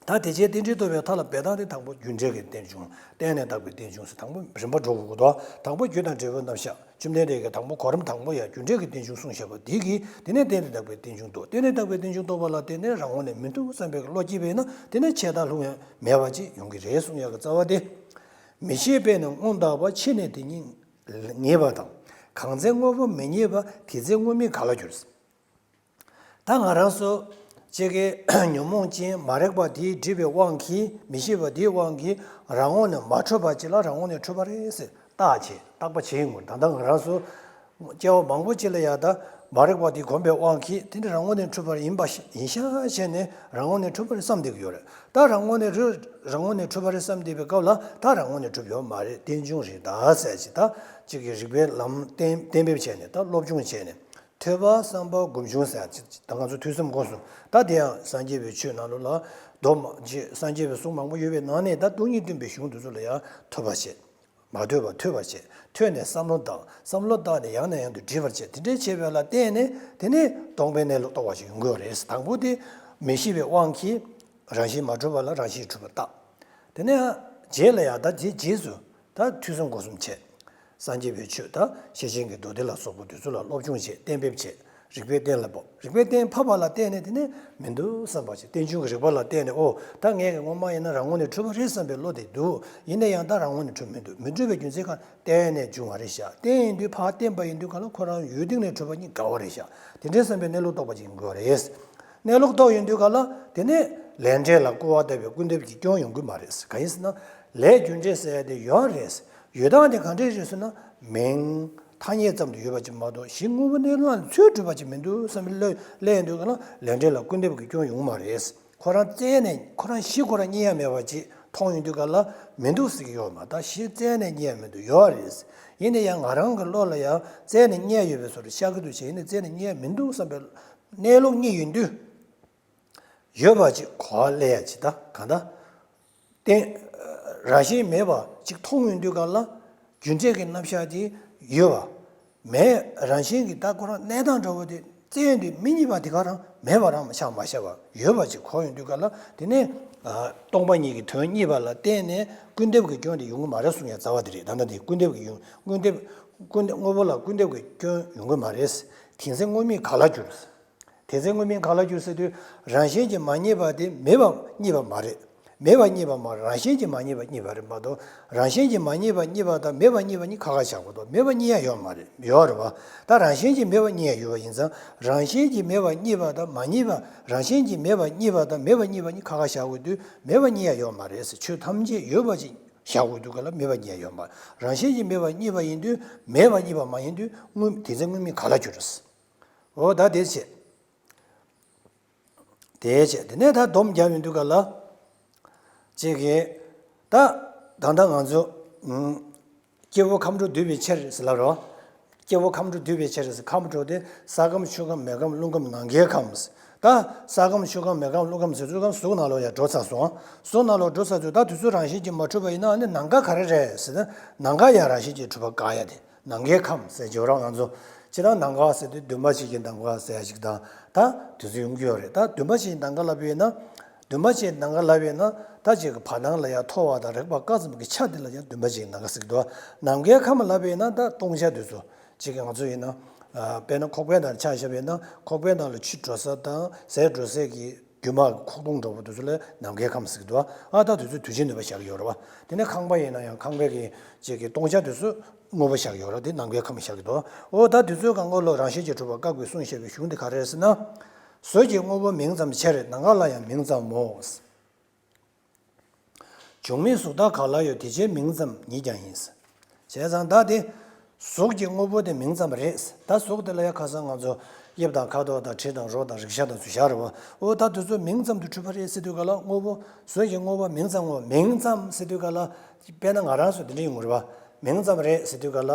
ད་དེ་ཕྱིར་རྟེན་འབྲེལ་རྟོགས་པའི་མཐའ་ལ་འབད་སྟངས་དེ། དང་པོ་རྒྱུ་འབྲས་ཀྱི་རྟེན་འབྱུང་། རྟེན་ནས་བཏགས་པའི་རྟེན་འབྱུང་ཟེར། དང་པོ་རིམ་པ་འགྲོ་དགོས་ཀྱི་འདུག། དང་པོ་རྒྱུ་དང་འབྲས་བུའི་རྣམ་གཞག། བཅོམ་ལྡན་འདས་ཀྱིས་དང་པོ་གོ་རིམ་དང་པོ་ཡང་རྒྱུ་འབྲས་ཀྱི་རྟེན་འབྱུང་གསུངས་བཞག་པ་དེ་གིས། དེ་ནས་རྟེན་ནས་བཏགས་པའི་རྟེན་འབྱུང་རྟོགས། རྟེན་ནས་བཏགས་པའི་རྟེན་འབྱུང་རྟོགས་པ་ལ་བརྟེན་ནས་རང་ངོས་ནས་མི་འདུག་བསམ་པའི་བློ་སྐྱེས་པས་ན། དེ་ནས་ཆད་ལྟ་སློང་ཡ་མེད་པ་ཅིག་ཡོང་གི་རེད་གསུང་ཡ་གི་རྩ་བ་དེ། མི་ཤེས་པས་ནི་སྔོན་བཏགས་པ། ཕྱིས་ནས་དེ་ཉིད་ངེས་པ་དང་། གང་ཚེ་དངོས་པོ་མི་རྙེད་པ། དེ་ཚེ་དངོས་མེད་ག་ལ་འགྱུར། ད་ང་རང་ཚོ་ཅིག་གི་ཉོན་མོངས་ཅན་མ་རིག་པ་དེས་སྒྲིབ་པའི་དབང་གིས། མི་ཤེས་པ་དེའི་དབང་གིས་རང་ངོས་ནས་མ་གྲུབ་པ་ཅིག་ལ་རང་ངོས་ནས་གྲུབ་པ་རེད་ཟེར་བཏགས་བྱས། བཏགས་པ་བྱས་ཡོང་གི་རེད། ད་ལྟ་ང་རང་ཚོ་སྐྱེ་བ་མང་པོ་ཅིག་ལ་ཡ་ད་ མ་རིག་པ་དེ་གོམས་པའི་དབང་གིས་དེ་ནི་རང་ངོས་ནས་འཁྲུལ་པ་ཡིན་པ་ཡིན་ཤག་བྱས་ནས་རང་ངོས་ནས་འཁྲུལ་པ་རེད་བསམ་བསྡད་ཀྱི་ཡོད་རེད། ད་རང་ངོས་ནས་རེད་རང་ངོས་ནས་འཁྲུལ་པ་རེད་བསམ་བསྡད་པའི་སྐབས་ལ་ད་རང་ངོས་ནས་གྲུབ་ཡོད་མ་རེད། རྟེན་འབྱུང་རེད་ད་ཟེར་ཅིག་ད་ཅིག་གི་རིགས་པའི་ལམ་གཏན་གཏན་འབེབས་བྱས་ནས་ད་སློབ་སྦྱོང་བྱས་ནས། ཐོས་པ་བསམ་པ་སྒོམ་བྱུང་ཟེར་ཅིག་ད་ང་ཚོ་ཐོས་བསམ་སྒོམ་གསུམ་ད་དེ་ཡང་སངས་རྒྱས་པའི་ཆོས་ནང་ལོགས་ལ་མདོ་མ་ཅིག་སངས་རྒྱས་པའི་གསུང་མང་པོ་ཡོད་པའི་ནང་ནས་ད་སྟོང་ཉིད་སྟོན་པའི་གཞུང་དེ་ཚོ་ལ་ཡང་ཐོས་པ་བྱེད། མ་ཐོས་པ་ཐོས་པར་བྱེད། ཐོས་ནས་བསམ་བློ་བཏང་། བསམ་བློ་བཏང་ནས་ཡང་ནས་ཡང་དུ་འདྲིས་པར་བྱེད། དེ་འདྲའི་བྱས་པ་ལ་བརྟེན་ནས་དེ་ནས་སྟོང་པའི་གནས་ལུགས་རྟོགས་པ་ཞིག་ཡོང་གི་ཡོད་རེད། དང་པོ་དེ་མི་ཤེས་པའི་དབང་གིས་རང་བཞིན་མ་གྲུབ་པ་ལ་རང་བཞིན་གྲུབ་པ་བཏགས། དེ་ནས་རྗེས་ལ་ཡང་ད་དེ་རྗེས་སུ་ད་ཐོས་བསམ་སྒོམ་གསུམ་བྱེད། སངས་རྒྱས་པའི་ཆོས་ད་ཤེར་ཕྱིན་གྱི་མདོ་སྡེ་ལ་སོགས་པ་དེ་ཚོ་ལ་སློབ་སྦྱོང་བྱེད། གཏན་འབེབས་བྱེད། རིགས་པས་གཏན་ལ་ཕབ། རིགས་པས་གཏན་ཕབ་པ་ལ་བརྟེན་ནས་དེ་ནི་མི་འདུག་བསམ་པ་ཞིག་རྟེན་འབྱུང་གི་རིགས་པ་ལ་བརྟེན་ནས་ཨོ་ད་ངས་ཀྱི་སྔོན་མ་ཡིན་ན་རང་ངོས་ནས་གྲུབ་པ་རེད་བསམ་པའི་བློ་དེ་འདུག་ཡིན་ན་ཡང་ད་རང་ངོས་ནས་གྲུབ་མི་འདུག་མི་འགྲུབ་པའི་རྒྱུ་མཚན་གང་རྟེན་ནས་འབྱུང་བ་རེད་ཤག་རྟེན་ཡིན་དུས་ཕར་བརྟེན་པ་ཡིན་དུས་གང་ལ་ཁོ་རང་ཡུལ་སྟེང་ནས་གྲུབ་པ་གཉིས་འགལ་བ་རེད་ཤག་དེ་འདྲའི་བསམ་པའི་གནས་ལུགས་རྟོགས་པ་ཅིག་ཡིན་དགོས་རེད། གནས་ལུགས་རྟོགས་ཡོང་དུས་གང་ལ་དེ་ནས་ལས་འབྲས་ལ་སྐུར་བ་བཏབ་པའི་སྐུར་འདེབས་ཀྱི་སྐྱོན་ཡོང་གི་མ་རེད། གང་ཡིན་ཟེར་ན་ལས་རྒྱུ་འབྲས་ཟེར་ཡ་དེ་ཡོད་རེད། ཡོད་སྟངས་དེ་གང་འདྲས་རེད་ཟེར་ན་མིང་། ཐ་སྙད་ཙམ་དུ་ཡོད་པ་ཅིག་མ་གཏོགས་གཞི་དངོས་པོ་གནས་ལུགས་ལ་ཚུར་གྲུབ་པ་ཅིག་མི་འདུག་བསམ་པའི་བློ་སླེབས་ཡོང་དུས་གང་ལ་ལས་འབྲས་ལ་སྐུར་འདེབས་ཀྱི་སྐྱོན་ཡོང་མ་རེད། ཁོ་རང་རྩད་ནས་ཁོ་རང་གཞི་ཁོ་རང་རྙེད་ཡ་མེད་པ་ཅིག་མཐོང་ཡོང་དུས་གང་ལ་མི་འདུག་ཟེར་གྱི་ཡོད་མ་གཏོགས་གཞི་རྩད་ནས་རྙེད་ཡ་མི་འདུག་ཡོད་རེད། ཡིན་ན་ཡང་ང་རང་གི་བློ་ལ་ཡང་རྩད་ནས་རྙེད་ཡ་ཡོད་པའི་བཟོ་འདྲ་ཤར་གི་འདུག་བྱས་ཡིན་ན་རྩད་ནས་རྙེད་ཡ་མི་འདུག་བསམ་པའི་གནས་ལུགས་རྙེད་ཡོང་དུས། ཡོད་པ་ཅིག་གོ་བ་ལེན་ཡ་ཅིག་ད་གང་ལྟར། རྟེན། རང་བཞིན་མེད་པ་ཅིག་མཐོང་ཡོང་དུས་གང་ལ། རྒྱུ་འབྲས་ཀྱི་རྣམ་གཞག་དེ་ཡོད་པ། མེད་རང་བཞིན་གྱི་ད་ཁོ་རང་གནས་སྟངས་འདྲ་བོ་དེ་རྩད་དེ་མི་རྙེད་པ་དེ་ག་རང་མེད་པ་རང་མ་ཆགས་མ་ཤར་བ་ཡོད་པ་ཅིག་གོ་ཡོང་དུས་གང་ལ་དེ་ནས། སྟོང་པ་ཉིད་ཀྱི་དོན་རྙེད་པ་ལ་བརྟེན་ནས་སྐུར་འདེབས་ཀྱི་སྐྱོན་དེ་ཡོང་གི་མ་རེད་གསུང་ཡ་རྩ་བ་དེ་རེད། ད་ལྟ་དེ་སྐུར་འདེབས་ཀྱི་ཡོང་སྐུར་འདེབས་སྐུར་འདེབས་དངོས་པོ་ལ་སྐུར་འདེབས་ཀྱི་སྐྱོན་ཡོང་གི་མ་རེད། དེ་ཚེ་དངོས་མེད་ག་ལ་འགྱུར། དེ་ཚེ་དངོས་མེད་ག་ལ་འགྱུར་ཟེར་དུས་རང་བཞིན་གྱིས་མ་རྙེད་པ་དེ་མེད་པ་རྙེད་པ་མ་རེད། མེད་པ་རྙེད་པ་མ་རེད། རང་བཞིན་གྱིས་མ་རྙེད་པ་རྙེད་པ་རེད་མ་གཏོགས་རང་བཞིན་གྱིས་མ་རྙེད་པ་རྙེད་པ་དང་མེད་པ་རྙེད་པ་གཉིས་ཁ་ཁ་བཞག་དགོས་འདུག་མེད་པ་རྙེད་ཡ་ཡོད་མ་རེད། ཡོད་རེད་བ། ད་རང་བཞིན་གྱིས་མེད་པ་རྙེད་ཡ་ཡོད་པ་ཡིན་ཙང་རང་བཞིན་གྱིས་མེད་པ་རྙེད་པ་དང་མ་རྙེད་པ་རང་བཞིན་གྱིས་མེད་པ་རྙེད་པ་དང་མེད་པ་རྙེད་པ་གཉིས་ཁ་ཁ་བཞག་དགོས་དུས་མེད་པ་རྙེད་ཡ་ཡོད་མ་རེད་ཟེར། ཆོས་ཐམས་ཅད་ཡོད་པ་ཅིག་བཞག་དགོས་དུས་ག་ལ་མེད་པ་རྙེད་ཡ་ཡོད་མ་རེད། རང་བཞིན་གྱིས་མེད་པ་རྙེད་པ་ཡིན་དུས་མེད་པ་རྙེད་པ་མ་ཡིན་དུས་དངོས་དེ་ཚེ་དངོས་མེད་ག་ལ་འགྱུར། འོ་ད་དེ་བྱས། དེའི་ཆེད་དེ་ནས་ད་སྡོམ་རྒྱབ་ཡོང་དུས་ག་ལ། ཅིག་གིས། ད། ད་ལྟ་ང་ཚོ། ཨུམ། སྐྱེ་བོ་ཁམས་དྲུག་འདུས་པའི་ཕྱིར་ཟེར་ལབ་རོ། སྐྱེ་བོ་ཁམས་དྲུག་འདུས་པའི་ཕྱིར་ཟེར་ཁམས་དྲུག་དེ་ས་ཁམས་ཆུ་ཁམས་མེ་ཁམས་རླུང་ཁམས་ནམ་མཁའི་ཁམས། ད། ས་ཁམས་ཆུ་ཁམས་མེ་ཁམས་རླུང་ཁམས་ཟེར་ཚུལ་ཁམས་གཟུགས་ནང་ལོགས་ཡར་འགྲོ་ཚར་སོང་། གཟུགས་ནང་ལོགས་འགྲོ་ཚར་ཚུལ་ད་དུས་ཚོད་རང་བཞིན་གྱིས་མ་གྲུབ་པ་ཡིན་ན་ཨ་ནི་ནམ་མཁའ་ག་རེ་རེད་ཟེར་ན་ནམ་མཁའ་ཡང་རང་བཞིན་གྱིས་གྲུབ་པ་དཀའ་ཡ་དེ། ནམ་མཁའི་ཁམས་ཟེར་གྱི་ཡོད་རེད་ང་ཚོ། སྤྱིར་བཏང་ནམ་མཁའ་ཟེར་དུས་འདུན་པ་བྱེད་ཀྱི་ནམ་མཁའ་ཟེར་ཡ་ཞིག་དང་ད་དུས་ཚོད་ཡོང་གི་ཡོད་རེད། ད་འདུན་པ་བྱེད་ཀྱི་ནམ་མཁའ་ལབ་ཡོད་ན། འདུན་པ་བྱེད་ཀྱི་ནམ་མཁའ་ལབ་ཡོད་ན་ད་ཅིག་གི་བར་སྣང་ལ་ཡང་མཐོ་བ་དང་རེག་པ་དཀའ་ཙམ་གྱི་ཆ་དེ་ལ་ཡང་འདུན་པ་བྱེད་ཀྱི་ནམ་མཁའ་ཟེར་གྱི་འདུག་ནམ་མཁའི་ཁམས་ལབ་ཡོད་ན་ད་སྟོང་ཆ་དེ་ཚོ་ཅིག་གི་ང་ཚོ་ཡིན་ན། དཔེར་ན་ཁོག་པའི་ནང་ཆ་བཞག་པ་ཡིན་ན་ཁོག་པའི་ནང་ལ་ཆུ་འགྲོ་ས་དང་ཟས་འགྲོ་སའི་གི་རྒྱུ་མ་ཁོག་སྟོང་འགྲོ་བ་དེ་ཚོ་ལ་ནམ་མཁའི་ཁམས་ཟེར་གྱི་འདུག་ཨ་ད་དེ་ཚོ་དུས་ཆེན་འདུན་པ་བཞག་གི་ཡོད་རེད་བ། དེ་ནས་ཁང་པ་ཡིན་ན་ཡང་ཁང་པའི་གི་ཅིག་གི་སྟོང་ཆ་དེ་ཚོ་དངོས་པོ་བཞག་གི་ཡོད་རེད། དེ་ནམ་མཁའི་ཁམས་བཞག་གི་འདུག་འོ་ད་དེ་ཚོའི་སྒང་གོ་ལོ་རང་བཞིན་གྱིས་གྲུབ་པ་བཀག་པའི་གསུང་བཤད་པའི་གཞུང་དེ་ག་རེ་རེད་ཟེར་ན། གཟུགས་ཀྱི་དངོས་པོ་མིང་ཙམ་ཕྱིར་ནམ་མཁའ་ལ་ཡང་མིང་ཙམ་མོ། འབྱུང་མེད་གཟུགས་དག་ག་ལ་ཡོད་དེ་ཕྱིར་མིང་ཙམ་ཉིད་ཀྱང་ཡིན། བྱས་ཙང་ད་དེ། གཟུགས་ཀྱི་དངོས་པོ་དེ་མིང་ཙམ་རེད། ད་གཟུགས་དེ་ལ་ཡང་ཁ་སང་ང་ཚོ་དབྱིབས་དང་ཁ་དོག་དང་དྲི་དང་རོ་དང་རེག་བྱ་དང་ཚུལ་བཞག་རེད་བ། འོ་ད་དེ་ཚོ་མིང་ཙམ་དུ་གྲུབ་པ་རེད་ཟེར་དུས་ག་ལ་དངོས་པོ། གཟུགས་ཀྱི་དངོས་པོ་མིང་ཙམ་ངོ་མིང་ཙམ་ཟེར་དུས་ག་ལ། དཔེར་ན་ང་རང་ཚོ་དེ་འདྲ་ཡོང་གི་རེད་བ། མིང་ཙམ་རེད་ཟེར་དུས་ག་ལ།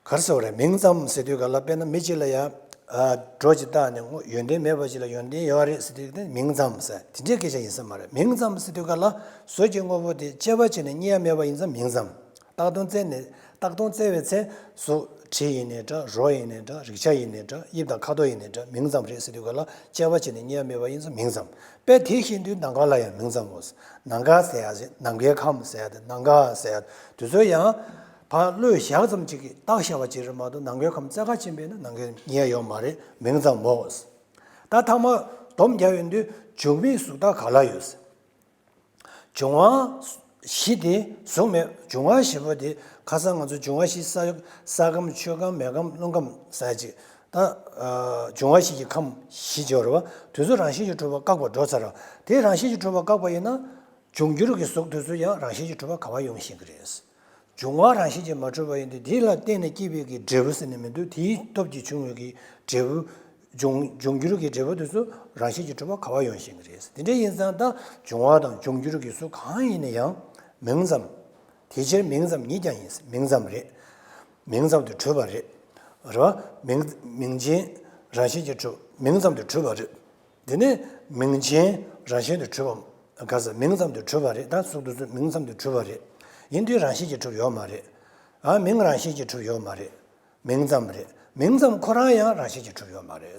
ག་རེ་ཟེར་བ་རེད། མིང་ཙམ་ཟེར་དུས་ག་ལ་དཔེར་ན་མི་གཅིག་ལ་ཡང་། ཨ། སྒྲོ་གཅིག་བཏགས་ནས་དངོས་ཡོན་ཏན་མེད་པ་ཅིག་ལ་ཡོན་ཏན་ཡོད་རེད་ཟེར་དུས་དེ་མིང་ཙམ་ཟེར་དེ་འདྲའི་སྐད་ཆ་ཡིན་ས་མ་རེད། མིང་ཙམ་ཟེར་དུས་ག་ལ་གཟུགས་ཀྱི་དངོས་པོ་དེ་དཔྱད་པ་བྱས་ནས་རྙེད་ཡ་མེད་པ་ཡིན་ཙང་མིང་ཙམ། བཏགས་དོན་བཙལ་ནས་བཏགས་དོན་བཙལ་བའི་ཚེ་གཟུགས་དྲི་ཡིན་ནའི་འདྲ་རོ་ཡིན་ནའི་འདྲ་རེག་བྱ་ཡིན་ནའི་འདྲ་དབྱིབས་དང་ཁ་དོག་ཡིན་ནའི་འདྲ་མིང་ཙམ་རེད་ཟེར་དུས་ག་ལ་དཔྱད་པ་བྱས་ནས་རྙེད་ཡ་མེད་པ་ཡིན་ཙང་མིང་ཙམ། དཔེ་དེ་བཞིན་དུ་ནམ་མཁའ་ལ་ཡང་མིང་ཙམ་མོ། ནམ་མཁའ་ཟེར་ཡ་ཟེར་ནམ་མཁའི་ཁམས་ཟེར་ཡ་དེ་ནམ་མཁའ་ཟེར་ཡ་དེ་ཚོ་ཡང་། ཕར་བློས་བཞག་ཙམ་ཅིག་གིས་བཏགས་བཞག་པ་ཅིག་རེད་མ་གཏོགས་ནམ་མཁའི་ཁམས་རྩ་ཁ་ཕྱིན་པས་ན་ནམ་མཁའི་རྙེད་ཡོད་མ་རེད། མིང་ཙམ་མོ། ད་ཐ་མ་སྡོམ་རྒྱག་ཡོང་དུས་འབྱུང་མེད་གཟུགས་དག་ག་ལ་ཡོད། འབྱུང་བ་བཞི་དེ་གཟུགས་མེད་འབྱུང་བ་བཞི་པོ་དེ་ཁ་སང་ང་ཚོ་འབྱུང་བ་བཞི་ས་ས་ཁམས་ཆུ་ཁམས་མེ་ཁམས་རླུང་ཁམས་ཟེར་ཅིག་ད་འབྱུང་བ་བཞི་གི་ཁམས་བཞི་སྦྱོར་བ་དེ་ཚོ་རང་བཞིན་གྱིས་གྲུབ་པ་བཀག་པ་འགྲོ་ཚར་བ་དེ་རང་བཞིན་གྱིས་གྲུབ་པ་བཀག་པ་ཡིན་ན། འབྱུང་འགྱུར་གྱི་གཟུགས་དེ་ཚོ་ཡང་རང་བཞིན་གྱིས་གྲུབ་པ་ག་བ་ཡོང་ཤེས་ཀྱི་རེད། འབྱུང་བ་རང་བཞིན་གྱིས་མ་གྲུབ་པ་ཡིན་དུས། དེ་ལ་བརྟེན་ནས་སྐྱེས་པའི་གི་འབྲས་བུ་ཟེར་ནས་མི་འདུག་དེའི་སྟོབས་ཀྱིས་བྱུང་བའི་གི་འབྲས་བུ། འབྱུང་འབྱུང་འགྱུར་གྱི་འབྲས་བུ་དེ་ཚོ་རང་བཞིན་གྱིས་གྲུབ་པ་ག་པར་ཡོང་ཤེས་ཀྱི་རེད། དེ་འདྲ་ཡིན་ཙང་ད་འབྱུང་བ་དང་འབྱུང་འགྱུར་གྱི་སུ་གང་ཡིན་ན་ཡང་མིང་ཙམ། དེ་ཕྱིར་མིང་ཙམ་ཉིད་ཀྱང་ཡིན། མིང་ཙམ་རེད། མིང་ཙམ་དུ་གྲུབ་པ་རེད། རེད་བ། མིང་མིང་ཅན་རང་བཞིན་གྱིས་གྲུབ། མིང་ཙམ་དུ་གྲུབ་པ་རེད། དེ་ནས་མིང་ཅན་རང་བཞིན་དུ་གྲུབ་པ། ག་ས་མིང་ཙམ་དུ་གྲུབ་པ་རེད། ད་གཟུགས་དེ་ཚོ་མིང་ཙམ་དུ་གྲུབ་པ་རེད། ཡིན་དུས་རང་བཞིན་གྱིས་གྲུབ་ཡོད་མ་རེད། ཨ། མིང་རང་བཞིན་གྱིས་གྲུབ་ཡོད་མ་རེད། མིང་ཙམ་རེད། མིང་ཙམ་ཁོ་རང་ཡང་རང་བཞིན་གྱིས་གྲུབ་ཡོད་མ་རེད།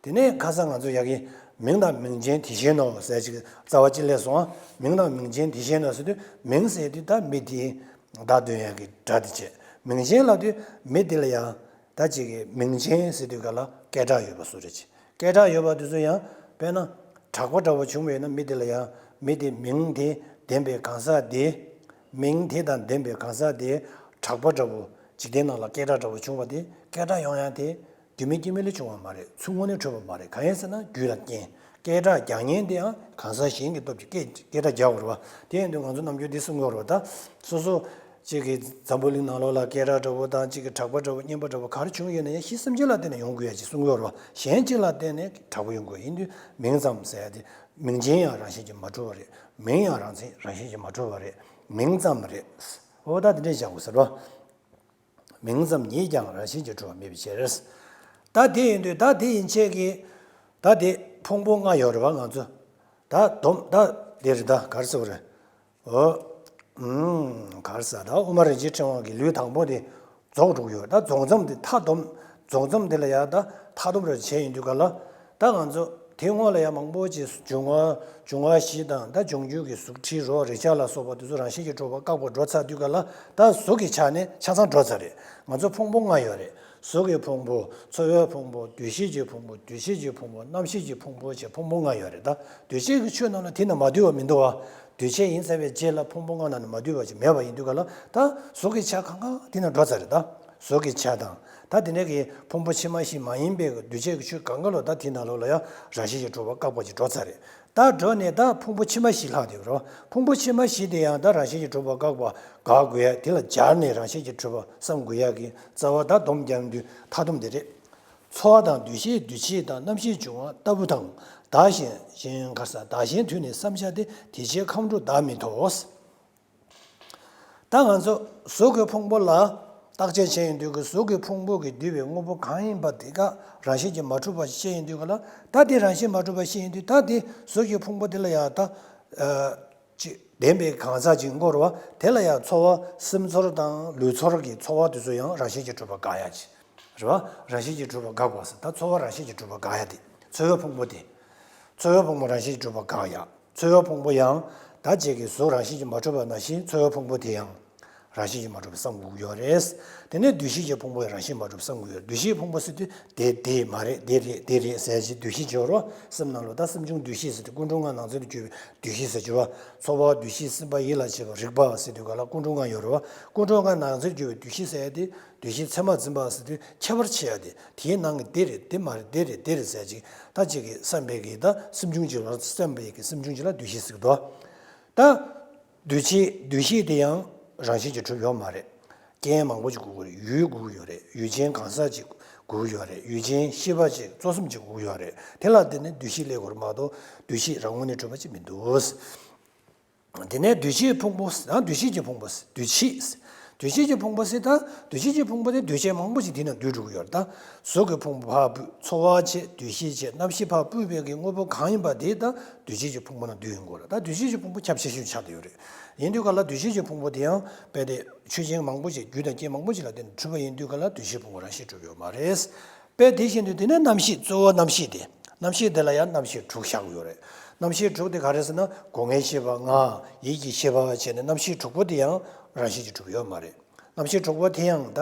དེ་ནས་ཁ་སང་ང་ཚོ་ཡ་གི་མིང་དང་མིང་ཅན་དེ་བཞིན་ནོ་ཟེར་ཅིག་རྩ་བ་གཅིག་སླེབས་སོང་། མིང་དང་མིང་ཅན་དེ་བཞིན་ནོ་ཟེར་དུས། མིང་ཟེར་དུས་ད་མི་དེ་བརྡ་སྟོན་ཡ་གི་སྒྲ་དེ་བྱས། མིང་ཅན་ལབ་དུས་མི་དེ་ལ་ཡང་ད་ཅིག་གི་མིང་ཅན་ཟེར་དུས་ག་ལ་སྐད་གྲགས་ཡོད་པ་བཟོ་འདྲ་ཅིག་སྐད་གྲགས་ཡོད་པ་དེ་ཚོ་ཡང་དཔེར་ན་གྲགས་པ་འདྲ་བོ་བྱུང་བས་ན། མི་དེ་ལ་ཡང་མི་དེ་མིང་དེ་ལྡན་པའི་གང་ཟག་དེ། མིང་དེ་དང་ལྡན་པའི་གང་ཟག་དེ་གྲགས་པ་འདྲ་བོ། འཇིག་རྟེན་ནང་ལ་སྐད་གྲགས་འདྲ་བོ་བྱུང་བ་དེ། སྐད་གྲགས་ཡོང་ཡ་དེ་རྒྱུ་མེད་རྐྱེན་མེད་ལས་བྱུང་བ་མ་རེད། ཚུར་ངོས་ནས་གྲུབ་པ་མ་རེད། གང་ཡིན་ཟེར་ན་རྒྱུ་ལ་རྐྱེན། སྐད་གྲགས་རྒྱག་མཁན་དེ་ཡང་གང་ཟག་གཞན་གྱི་སྟོབས་ཀྱིས་སྐད་སྐད་གྲགས་རྒྱག་དགོས་རེད་བ། དེ་ཡིན་དུས་ང་ཚོ་ནམ་རྒྱུན་འདི་གསུང་གི་ཡོད་རེད་བ། ད་སོ་སོ་གཅིག་གི་འཛམ་བུ་གླིང་ནང་ལོགས་ལ་སྐད་གྲགས་འདྲ་བོ་དང་། གཅིག་གི་གྲགས་པ་འདྲ་བོ། རྙིང་པ་འདྲ་བོ་ག་རེ་བྱུང་ཡོད་ན་ཡང་གཞི་སེམས་ཅན་ལ་བརྟེན་ནས་ཡོང་དགོས་ཡ་ཅིག་གསུང་གི་ཡོད་རེད་བ། གཞན་གཅིག་ལ་བརྟེན་ནས་གྲགས་པ་ཡོང་དགོས། ཡིན་དུས་མིང་ཙམ་ཟེར་ཡ་དེ། མིང་ཅན་ཡང་རང་བཞིན་གྱིས་མ་གྲུབ་པ་རེད། མིང་ཡང་རང་བཞིན་རང་བཞིན་གྱིས་མ་གྲུབ་པ་རེད། མིང་ཙམ་རེད། འོ་ད་དེ་འདྲས་བྱ་དགོས་ཟེར་བ། མིང་ཙམ་ཉིད་ཀྱང་རང་བཞིན་གྱིས་གྲུབ་པ་མེད་པའི་ཕྱིར། ད་དེ་ཡིན་དུས་ད་དེ་ཡན་ཆད་ཀྱི། ད་དེ་ཕུང་པོ་ལྔ་ཡོད་རེད་བ། ང་ཚོ་ད་སྡོམ། ད་དེ་རེད། ད་ག་རེ་ཟེར་དགོས་རེད། འོ། ཨུམ། ག་རེ་ཟེར། ད་དབུ་མ་རིན་ཆེན་ཕྲེང་བ་གི་ལུས་དང་པོ་དེ་རྫོགས་འགྲོ་གི་ཡོད། ད་རྫོགས་མཚམས་དེ། མཐའ་སྡོམ། རྫོགས་མཚམས་དེ་ལ་ཡ་ད་མཐའ་སྡོམ་རེ་བྱས་ཡིན་དུས་ག་ལ། ད་ང་ཚོ་དེ་སྔོན་ལ་ཡང་མང་པོ་ཅིག་འབྱུང་བ། འབྱུང་བ་བཞི་དང་། ད་འབྱུང་འགྱུར་གྱི་གཟུགས་དྲི་རོ་རེག་བྱ་ལ་སོགས་པ་དེ་ཚོ་རང་བཞིན་གྱིས་གྲུབ་པ་བཀག་པ་འགྲོ་ཚར་དུས་ག་ལ། ད་གཟུགས་ཀྱི་ཆ་ནས་ཆ་ཚང་འགྲོ་ཚར་རེད། ང་ཚོ་ཕུང་པོ་ལྔ་ཡོད་རེད། གཟུགས་ཀྱི་ཕུང་པོ། ཚོར་བའི་ཕུང་པོ། འདུ་ཤེས་ཀྱི་ཕུང་པོ། འདུ་བྱེད་ཀྱི་ཕུང་པོ། རྣམ་ཤེས་ཀྱི་ཕུང་པོ་བཅས་ཕུང་པོ་ལྔ་ཡོད་རེད། ད་འདུ་བྱེད་ཀྱི་ཆོས་རྣམས་ལ་དེ་ན་མ་འདུས་པ་མི་འདུག་བ། འདུ་བྱེད་ཡིན་ཚར་བའི་རྗེས་ལ་ཕུང་པོ་ལྔ་ནང་ན་མ་འདུས་པ་ཅིག་མེད་པ་ཡིན་དུས་ག་ལ། ད་གཟུགས་ཀྱི་ཆ་གང་ག་དེ་ན་འགྲོ་ཚར་རེད། ད་གཟུགས་ཀྱི་ཆ་དང་། ད་དེ་ནས་ཀྱི་ཕུང་པོ་ཕྱི་མ་བཞི་མ་ཡིན་པའི་འདུ་བྱེད་ཀྱི་ཆོས་གང་ག་ལོ། ད་དེ་ནང་ལོགས་ལ་ཡང་རང་བཞིན་གྱིས་གྲུབ་པ་བཀག་པ་ཅིག་འགྲོ་ཚར་རེད། ད་འགྲོ་ནས་ད་ཕུང་པོ་ཕྱི་མ་བཞི་ལྷག་དེ་རོ། ཕུང་པོ་ཕྱི་མ་བཞི་དེ་ཡང་ད་རང་བཞིན་གྱིས་གྲུབ་པ་བཀག་པ་དགག་དགོས་ཡ། དེ་ལ་སྦྱར་ནས་རང་བཞིན་གྱིས་གྲུབ་པ་བསམ་དགོས་ཡ་གི་རྩ་བ། ད་སྡོམ་རྒྱག་དུས་མཐའ་སྡོམ་དེ་རེད། ཚོར་བ་དང་འདུ་ཤེས། འདུ་བྱེད་དང་རྣམ་ཤེས་འབྱུང་བ་ལྟ་བུ་དང་། བདག་གཞན་གཞན་ག་ས་བདག་གཞན་དུས་ནས་བསམ་བྱ་སྟེ། དེ་ཕྱིར་ཁམས་དྲུག་བདག་མེད་དོ། ད་ང་ཚོ་གཟུགས་ཀྱི་ཕུང་པོ་ལ་བརྟག་དཔྱད་བྱས་ཡོང་དུས་ཀྱི། གཟུགས་ཀྱི་ཕུང་པོ་གིས་བསྡུས་པའི་དངོས་པོ་གང་ཡིན་པ་དེ་ག་རང་བཞིན་གྱིས་མ་གྲུབ་པ་ཤེས་ཡོང་དུས་ག་ལ། ད་དེ་རང་བཞིན་མ་གྲུབ་པ་ཤེས་ཡོང་དུས། ད་དེ་གཟུགས་ཀྱི་ཕུང་པོ་དེ་ལ་ཡང་ད་ཅིག་ལྡན་པའི་གང་ཟག་ཅིག་དགོས་རེད་བ། དེ་ལ་ཡང་ཚོར་བ། སེམས་ཚོར་དང་ལུས་ཚོར་གྱི་ཚོར་བ་དེ་ཚོ་ཡང་རང་བཞིན་གྱིས་གྲུབ་པ་དགག་ཡ་ཅིག་རེད་བ། རང་བཞིན་གྱིས་གྲུབ་པ་དགག་པ་ཟེར། ད་ཚོར་བ་རང་བཞིན་གྱིས་གྲུབ་པ་དགག་ཡ་དེ། ཚོར་བའི་ཕུང་པོ་དེ། ཚོར་བའི་ཕུང་པོ་རང་བཞིན་གྱིས་གྲུབ་པ་དགག་ཡ། ཚོར་བའི་ཕུང་པོ་ཡང་ད་ཅིག་གི་གཟུགས་རང་བཞིན་གྱིས་མ་གྲུབ་པ་ནང་བཞིན། ཚོར་བའི་ཕུང་པོ་དེ་ཡང་རང་བཞིན་གྱིས་མ་གྲུབ་པ་བསམ་དགོས་ཀྱི་ཡོད་རེད། དེ་ནས་འདུ་ཤེས་ཀྱི་ཕུང་པོ་ཡང་རང་བཞིན་མ་གྲུབ་པ་བསམ་དགོས་ཡོད། འདུ་ཤེས་ཕུང་པོ་ཟེར་དུས་དེ་དེ་མ་རེད། དེ་རེད། དེ་རེད་ཟེར་གྱི་འདུ་ཤེས་བྱེད་རོ། སེམས་ནང་ལོགས་ད་སེམས་བྱུང་འདུ་ཤེས་ཟེར་དུས། ཀུན་འཁྲུལ་ལྔ་ནང་ཚན་དུ་གྱུར་པའི་འདུ་ཤེས་ཟེར་གྱི་བ། ཚོར་བ། འདུ་ཤེས། སེམས་པ། ཡིད་ལ་བྱེད་པ། རེག་པ་ཟེར་དུས་ག་ལ་ཀུན་འཁྲུལ་ལྔ་ཡོད་རེད་བ། ཀུན་འཁྲུལ་ལྔ་ནང་ཚན་དུ་གྱུར་པའི་འདུ་ཤེས་ཟེར་ཡ་དེ། འདུ་ཤེས་ཚད་མར་འཛིན་པ་ཟེར་དུས་ཁྱད་པར་ཕྱེ་ཡ་དེ། དེའི་ནང་གི་དེ་རེད། དེ་མ་རེད། དེ་རེད། དེ་རེད་ཟེར་ཅིག་ད་ཅིག་གི་བསམ་པའི་གི། ད་སེམས་བྱུང་གཅིག་ལ། བསམ་པའི་གི་སེམས་བྱུང་གཅིག་ལ་འདུ་ཤེས་ཟེར་གི་འདུག་ད་འདུ་བྱེད། འདུ་ཤེས་དེ་ཡང་རང་བཞིན་གྱིས་གྲུབ་ཡོད་མ་རེད། རྐྱེན་མང་པོ་ཅིག་དགོས་ཀྱི་རེད། ཡུལ་དགོས་ཀྱི་ཡོད་རེད། ཡུལ་ཅན་གང་ཟག་ཅིག་དགོས་ཀྱི་ཡོད་རེད། ཡུལ་ཅན་ཤེས་པ་ཅིག། གཙོ་གསུམ་ཅིག་དགོས་ཀྱི་ཡོད་རེད། དེ་ལ་བརྟེན་ནས་འདུ་ཤེས་སླེབས་དགོས་རེད་མ་གཏོགས་འདུ་ཤེས་རང་ངོས་ནས་གྲུབ་པ་ཅིག་མི་འདུག་དེ་ནས་འདུ་བྱེད་ཕུང་པོ། ཡང་འདུ་བྱེད་ཀྱི་ཕུང་པོ། འདུ་བྱེད། འདུ་བྱེད་ཀྱི་ཕུང་པོ་ཟེར། ད་འདུ་བྱེད་ཀྱི་ཕུང་པོ་དེ་འདུས་བྱས་མང་པོ་ཞིག་དེ་ན་འདུས་འགྲོ་གི་ཡོད་རེད། ད་གཟུགས་ཀྱི་ཕུང་པོ་ཕར་སྤུད། ཚོར་བ་བྱས། འདུ་ཤེས་བྱས། རྣམ་ཤེས་ཕར་སྤུད་པའི་གི་དངོས་པོ་གང་ཡིན་པ་དེ་ད་འདུ་བྱེད་ཀྱི་ཕུང་པོ་ན་འདུས་ཡོང་གི་ཡོད་རེད། ད་འདུ་བྱེད་ཀྱི་ཕུང་པོ་ཁྱབ་ཆེ་ཤོས་ཆགས་བསྡད་ཡོད་རེད། ཡིན་དུས་ག་ལ་འདུ་བྱེད་ཀྱི་ཕུང་པོ་དེ་ཡང་རྦད་དེ་ཆོས་ཅན་མང་པོ་ཞིག་རྒྱུ་དང་རྐྱེན་མང་པོ་ཞིག་ལ་བརྟེན་ནས་གྲུབ་པ་ཡིན་དུས་ག་ལ་འདུ་བྱེད་ཕུང་པོ་རང་བཞིན་གྲུབ་ཡོད་མ་རེད། དཔེ་དེ་བཞིན་དུ་དེ་ནས་རྣམ་ཤེས། གཙོ་བོ་རྣམ་ཤེས་དེ། རྣམ་ཤེས་དེ་ལ་ཡང་རྣམ་ཤེས་དྲུག་བཞག་ཡོད་རེད། རྣམ་ཤེས་དྲུག་དེ་ག་རེ་ཟེར་ན། སྒོ་ལྔའི་ཤེས་པ་ལྔ། ཡིད་ཀྱི་ཤེས་པ་བྱས་ནས་རྣམ་ཤེས་དྲུག་པོ་དེ་ཡང་རང་བཞིན་གྱིས་གྲུབ་ཡོད་མ་རེད། རྣམ་ཤེས་དྲུག་པོ་དེ་ཡང་ད་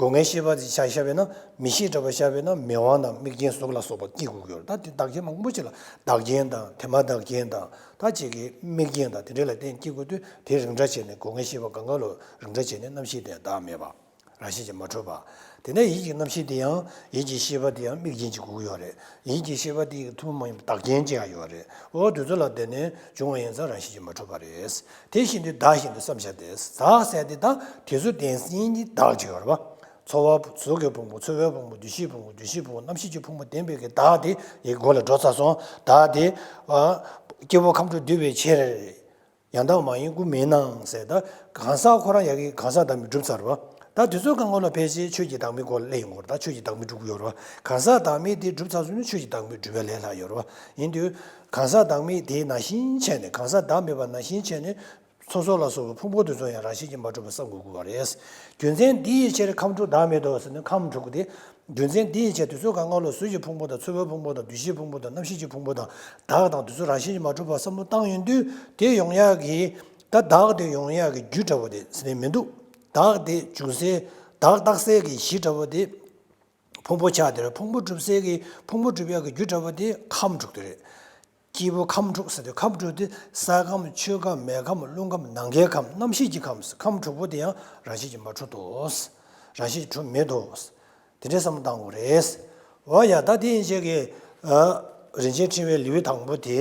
སྒོ་ལྔའི་ཤེས་པ་དེ་ཆ་བཞག་པས་ན། མིག་ཤེས་འདྲ་པོ་བཞག་པས་ན་མིག་དབང་དང་དམིགས་རྐྱེན་གཟུགས་ལ་སོགས་པ་སྐྱེ་དགོས་ཀྱི་ཡོད་རེད། ད་དེ་བདག་རྐྱེན་མང་པོ་ཅིག་ལ། བདག་རྐྱེན་དང་། དེ་མ་བདག་རྐྱེན་དང་། ད་ཅིག་གི་དམིགས་རྐྱེན་དང་། དེ་འདྲ་ལ་བརྟེན་སྐྱེ་དགོས་དུས། དེ་རིགས་འདྲ་བྱས་ནས། སྒོ་ལྔའི་ཤེས་པ་གང་ག་ལོ་རིགས་འདྲ་བྱས་ནས་རྣམ་ཤེས་དེ་བདག་མེད་པ། རང་བཞིན་གྱིས་མ་གྲུབ་པ། དེ་ནས་ཡིད་ཀྱི་རྣམ་ཤེས་དེ་ཡང་ཡིད་ཀྱི་ཤེས་པ་དེ་ཡང་དམིགས་རྐྱེན་གྱིས་གོས་ཀྱི་ཡོད་རེད། ཡིད་ཀྱི་ཤེས་པ་དེ་ཡང་ཐུན་མོང་མ་ཡིན་པ་བདག་རྐྱེན་ཅིག་ཡང་ཡོད་རེད། འོ་དེ་ཚོ་ལ་བརྟེན་ནས་བྱུང་བ་ཡིན་ཙང་རང་བཞིན་གྱིས་མ་གྲུབ་པ་རེད། དེ་བཞིན་དུ་བདག་བཞིན་དུ་བསམ་བྱ་སྟེ། བདག་ཟེར་དེ་ད་དེ་ཚོ་བདེན་འཛིན་གྱི་བདག་ཅིག་ཡོད་རེད་པ། ཚོར་བ་གཟུགས་ཀྱི་ཕུང་པོ། ཚོར་བའི་ཕུང་པོ། འདུ་ཤེས་ཕུང་པོ། འདུ་བྱེད་ཕུང་པོ། རྣམ་ཤེས་ཀྱི་ཕུང་པོ་ལྡན་པའི་གི་བདག་དེ་ཡི་མགོ་ལ་འགྲོ་ཚར་སོང་། བདག་དེ་ཨ་སྐྱེས་བུ་ཁམས་དྲུག་འདུས་པའི་ཕྱིར། ཡང་དག་མ་ཡིན་ཀུན་མིན་སྣང་ཟེར། ད་གང་ཟག་ཁོ་རང་ཡ་གི་གང་ཟག་བདག་མེད་གྲུབ་ཚར་བ། ད་དེ་ཚོའི་སྒང་ལ་ཕལ་ཆེར་ཆོས་ཀྱི་བདག་མེད་སྐོར་སླེབས་ཡོང་གི་ཡོད་རེད། ད་ཆོས་ཀྱི་བདག་མེད་གྲུབ་ཀྱི་ཡོད་རེད་བ། གང་ཟག་བདག་མེད་དེ་གྲུབ་ཚར་སོང་ན་ཆོས་ཀྱི་བདག་མེད་གྲུབ་པའི་ལས་སླ་ཡོད་རེད་བ། ཡིན་དུས་གང་ཟག་བདག་མེད་དེ་ནང་བཞིན་བྱས་ནས། གང་ཟག་བདག་མེད་པ་ནང་བཞིན་བྱས་ནས། ཚོར་སོགས་ལ་སོགས་པའི་ཕུང་པོ་དེ་ཚོ་ཡང་རང་བཞིན་གྱིས་མ་གྲུབ་པར་བསམ་དགོས་དགོས་པ་རེད། རྒྱུ་མཚན་འདི་ཡི་ཕྱིར་ཁམས་དྲུག་བདག་མེད་དོ་ཟེར་ན། ཁམས་དྲུག་དེ་རྒྱུ་མཚན་འདི་ཡི་ཕྱིར། དེ་ཚོའི་སྒང་ལ་གཟུགས་ཀྱི་ཕུང་པོ་དང་། ཚོར་བའི་ཕུང་པོ་དང་། འདུ་ཤེས་ཕུང་པོ་དང་། རྣམ་ཤེས་ཀྱི་ཕུང་པོ་དང་། བདག་དང་དེ་ཚོ་རང་བཞིན་གྱིས་མ་གྲུབ་པར་བསམ་བློ་བཏང་ཡོང་དུས། དེ་ཡོང་ཡག་གི་ད་བདག་དེ་ཡོང་ཡག་གི་རྒྱུ་འདྲ་བོ་དེ་ཟེར་ནས་མི་འདུག་བདག་དེ་འབྱུང་སའི། བདག་རྟག་སའི་གི་གཞི་འདྲ་བོ་དེ། ཕུང་པོ་ཆགས་དེ་རེད། ཕུང་པོ་གྲུབ་སའི་གི། ཕུང་པོ་གྲུབ་ཡག་གི་རྒྱུ་འདྲ་བོ་དེ་ཁམས་དྲུག་དེ་རེད། སྐྱེས་བུ་ཁམས་དྲུག་ཟེར་དུས། ཁམས་དྲུག་དེ་ས་ཁམས། ཆུ་ཁམས། མེ་ཁམས། རླུང་ཁམས། ནམ་མཁའི་ཁམས། རྣམ་ཤེས་ཀྱི་ཁམས། ཁམས་དྲུག་པོ་དེ་ཡང་རང་བཞིན་གྱིས་མ་གྲུབ་ཏོ། རང་བཞིན་གྱིས་གྲུབ་མེད་དོ། དེ་འདྲའི་བསམ་བློ་བཏང་དགོས་རེད། འོ་ཡ། ད་དེ་ཡན་ཆད་ཀྱི་ཨ་རིན་ཆེན་ཕྲེང་བའི་ལེའུ་དང་པོ་དེ།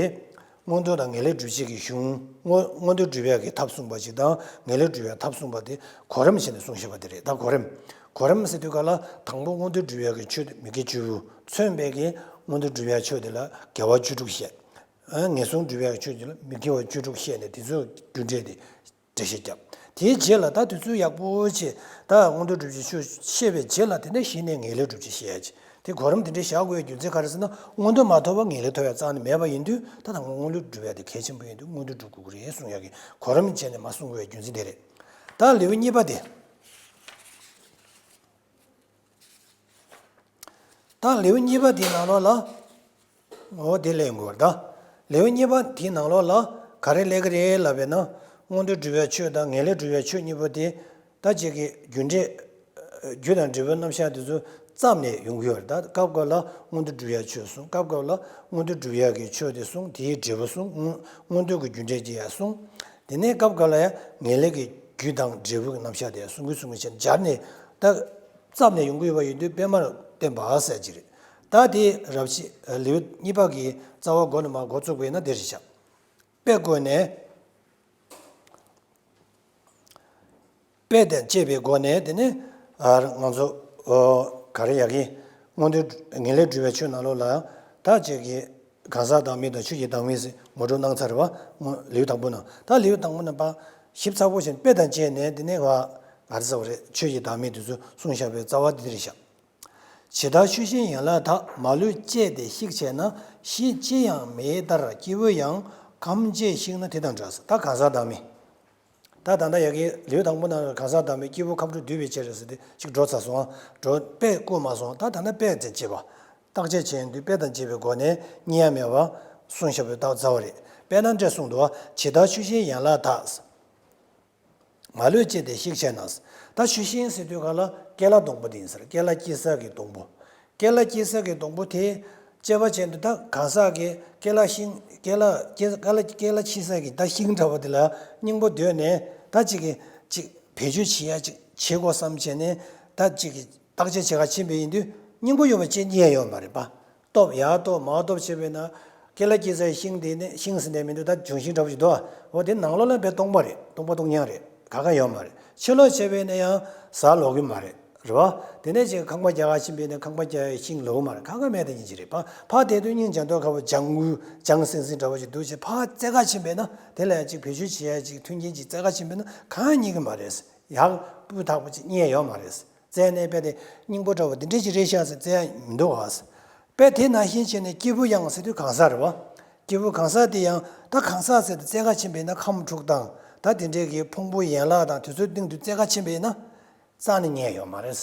མངོན་མཐོ་དང་ངེས་ལེགས་སྒྲུབ་བྱེད་ཀྱི་གཞུང་། མངོན་མངོན་མཐོ་སྒྲུབ་ཡག་གི་ཐབས་གསུངས་པ་ཅིག་དང་། ངེས་ལེགས་སྒྲུབ་ཡག་ཐབས་གསུངས་པ་དེ་གོ་རིམ་བྱས་ནས་གསུངས་བཞག་པ་དེ་རེད། ད་གོ་རིམ། གོ་རིམ་ཟེར་དུས་ག་ལ། དང་པོ་མངོན་མཐོ་སྒྲུབ་ཡག་གི་ཆོས་དེ་མི་དགེ་བཅུ། མཚོན་པའི་གི་མངོན་མཐོ་སྒྲུབ་ཡག་ཆོས་དེ་ལ་དགེ་བ་བཅུ་དྲུག་བཤད། ཨ་ངེས་བཟུང་སྒྲུབ་ཡག་ཆོས་དེ་ལ་མི་དགེ་བ་བཅུ་དྲུག་བཤད་ནས། དེ་ཚོའི་རྒྱུ་འབྲས་དེ་འགྲེལ་བཤད་བརྒྱབ། དེའི་རྗེས་ལ་ད་དེ་ཚོའི་ཡག་པོ་བྱས། ད་མངོན་མཐོ་སྒྲུབ་བྱེད་ཆོས་བཤད་པའི་རྗེས་ལ། དེ་ནས་གཞི་ནས་ངེས་ལེགས་སྒྲུབ་བྱེད་བཤད་ཡག་ཅིག་དེ་གོ་རིམ་དེ་འདྲ་བཞག་དགོས་ཡག་རྒྱུ་མཚན་ག་རེ་ཟེར་ན། མངོན་མཐོ་མ་ཐོབ་པ་ངེས་ལེགས་ཐོབ་ཡག་རྩ་ནས་མེད་པ་ཡིན་དུས། ད་ད་མངོན་མངོན་མཐོ་སྒྲུབ་ཡག་དེ་གལ་ཆེན་པོ་ཡིན་དུས། མངོན་མཐོ་སྒྲུབ་དགོས་ཀྱི་རེད་གསུང་ཡག་གི་གོ་རིམ་བྱས་ནས་མར་གསུང་དགོས་ཡག་རྒྱུ་མཚན་དེ་རེད། ད་ལེའུ་གཉིས་པ་དེ། ད་ལེའུ་གཉིས་པ་དེའི་ནང་ལོགས་ལ། འོ་དེ་ལེན་དགོས་པ་རེད། ད་ལེའུ་གཉིས་པ་དེའི་ནང་ལོགས་ལ་ག་རེ་སླེབས་ཀྱི་རེད་ལབ་པས་ན། མངོན་མཐོ་སྒྲུབ་ཡག་ཆོས་དང་ངེས་ལེགས་སྒྲུབ་ཡག་ཆོས་གཉིས་པོ་དེ། ད་ཅིག་གི་རྒྱུ་འབྲས། རྒྱུ་དང་འབྲས་བུའི་རྣམ་གཞག་དེ་ཚོ་རྩོམ་ནས་ཡོང་གི་ཡོད་རེད། ད་སྐབས་འགའ་ལ་མངོན་མཐོ་སྒྲུབ་ཡག་ཆོས་གསུངས། སྐབས་འགའ་ལ་མངོན་མཐོ་སྒྲུབ་ཡག་གི་ཆོས་དེ་གསུངས། དེའི་འབྲས་བུ་གསུངས། མངོན་མངོན་མཐོ་གི་རྒྱུ་འབྲས་ཀྱི་ཡང་གསུངས། དེ་ནས་སྐབས་འགའ་ལ་ཡང་ངེས་ལེགས་ཀྱི་རྒྱུ་དང་འབྲས་བུ་གི་རྣམ་གཞག་དེ་ཡང་གསུང་གི་གསུང་གི་བྱས་ནས་སྦྱར་ནས། ད་རྩོམ་ནས་ཡོང་གི་ཡོད་པ་ཡིན་དུས། དཔེ་མར་བསྟན་པ་ཟེར་གྱི་རེད། ད་དེ་རབ་བྱེད་ལེའུ་གཉིས་པ་གི་རྩ་བ་འགོ་ནས་མར་འགོ་བཙུགས་པ་ཡིན་ན་དེ་རེད་བཞག་དཔེ་བཀོད་ནས། དཔེ་དང་བཅས་པའི་སྒོ་ནས། དེ་ནས་ཨ་ང་ཚོ་ཨོ་ག་རེ་ཡག་གི། མངོན་མཐོ་ངེས་ལེགས་སྒྲུབ་པའི་ཆོས་ནང་ལོགས་ལ་ད་ཅིག་གི་གང་ཟག་བདག་མེད་དང་ཆོས་ཀྱི་བདག་མེད་ཟེར་ངོ་སྤྲོད་གནང་ཚར་བ། ལེའུ་དང་པོ་ནང་། ད་ལེའུ་དང་པོ་ནང་ཕར་ཞིབ་ཚགས་པོ་བྱས་ནས། དཔེ་དང་བཅས་ནས། དེ་ནས་ང་ག་རེ་ཟེར་བ་རེད། ཆོས་ཀྱི་བདག་མེད་དེ་ཚོ་གསུངས་བཞག་པའི་རྩ་བ་འདི་རེད་བཞག་ཇི་ལྟར་ཆུ་ཤིང་ཡན་ལག་དག། མ་ལུས་བཅད་དེ་བཤིག་བྱས་ན། གཞི་ཅི་ཡང་མེད་ལྟར་སྐྱེས་བུ་ཡང་། ཁམས་བཅད་བཤིག་ན་དེ་དང་འདྲ་ཟེར། ད་གང་ཟག་བདག་མེད། ད་ད་ལྟ་ཡ་གི་ལེའུ་དང་པོ་ནང་ལ་གང་ཟག་བདག་མེད། སྐྱེས་བུ་ཁམས་དྲུག་འདུས་པའི་ཕྱིར་ཟེར་དེ་ཅིག་འགྲོ་ཚར་སོང་། འགྲོ་དཔེ་བཀོད་མ་སོང་། ད་ད་ལྟ་དཔེ་དང་བཅས་པ། བརྟག་དཔྱད་བྱས་དུས་དཔེ་དང་བཅས་པའི་སྒོ་ནས་རྙེད་ཡ་མེད་པ་གསུངས་བཞག་པའི་རྩ་བ་རེད། དཔེར་ན་འདི་འདྲ་གསུངས་འདུག་ཇི་ལྟར་ཆུ་ཤིང་ཡན་ལག་དག། མ་ལུས་བཅད་དེ་བཤིག་བྱས་ན། ད་ཆུ་ཤིང་ཟེར་དུས་ག་ལ། ཀེ་ལ་སྡོང་པོ་དེ་ཡིན་ཟེར། ཀེ་ལ་སྐྱེ་ས་གི་སྡོང་པོ། ཀེ་ལ་སྐྱེ་ས་གི་སྡོང་པོ་དེ་དཔྱད་པ་བྱས་དུས། ད་གང་ཟག་གི་ཀེ་ལ་ཤིང་། ཀེ་ལ་ཀེ་ཀ་ལ་ཀེ་ལ་ཆེ་ས་གི་ད་ཤིང་འདྲ་བོ་དེ་ལ་སྙིང་པོ་འདོད་ནས། ད་ཅིག་གི་ཅིག་བེད་སྤྱོད་བྱེད་ཡ་ཅིག་བྱེད་དགོས་བསམ་བྱས་ནས། ད་ཅིག་གི་བརྟག་དཔྱད་བྱེད་ག་ཕྱིན་པ་ཡིན་དུས། སྙིང་པོ་ཡོད་པ་ཅིག་རྙེད་ཡོད་མ་རེད་པ། སྟོབ་ཡར་སྟོབ་མར་སྟོབ་བྱས་པས་ན། ཀེ་ལ་སྐྱེ་སའི་ཤིང་དེ་ནི། ཤིང་ཟེར་ནས་མི་འདུག་ད་ལྗོན་ཤིང་འདྲ་བོ་ཞིག་འདུག་འོ་དེ་ནང་ལོགས་ལ་དཔེ་སྟོང་པ་རེད། སྟོང་པ་སྟོང་རྐྱང་རེད། ག་ག་ཡོད་མ་རེད། ཕྱི་ལོགས་བྱས་པས་ན་ཡང་ཟ་ལོག་གི་མ་རེད། རེད་བ། དེ་ནས་ཅིག་ཁང་པ་རྒྱག་ག་ཕྱིན་པས་ན་ཁང་པ་རྒྱག་ཡའི་ཤིང་ལོག་གི་མ་རེད། ག་ག་མེད་དེ་ཉིད་ཅིག་རེད་པ། ཕར་བལྟས་དུས་སྙིང་རྗེ་མདོག་ཁ་པོ་ལྗང་གུ་ལྗང་སིང་སིང་འདྲ་བོ་ཞིག་འདུག་བྱས། ཕར་རྩེ་ག་ཕྱིན་པས་ན་དེ་ལ་ཡང་ཅིག་བེད་སྤྱོད་བྱེད་ཡ་ཅིག་མཐུན་རྐྱེན་ཅིག་རྩེ་ག་ཕྱིན་པས་ན་གང་ཡང་རྙེད་གི་མ་རེད། ཡག་སྤུས་དག་པོ་ཅིག་རྙེད་ཡོད་མ་རེད། རྩེ་ནས་དཔེ་དེ་སྙིང་པོ་འདྲ་བོ་འདི་འདྲ་ཅིག་རེད་ཤག་ཟེར་རྩེ་ཡ་མི་འདུག་ག་དཔེ་དེ་ནང་བཞིན་བྱས་ནས་སྐྱེས་བུ་ཡང་ཟེར་དུས་གང་ཟག་རེད་བ། སྐྱེས་བུ་གང་ཟག་དེ་ཡང་ད་གང་ཟག་ཟེར་དུས་རྩེ་ག་ཕྱིན་པས་ན་ཁམས་དྲུག་དང་། ད་དེ་འདྲའི་གི་ཕུང་པོ་ཡན་ལག་དང་དེ་ཚོའི་སྟེང་དུ་རྩེ་ག་ཕྱིན་པས་ན་རྩ་ནས་རྙེད་ཡོད་མ་རེད།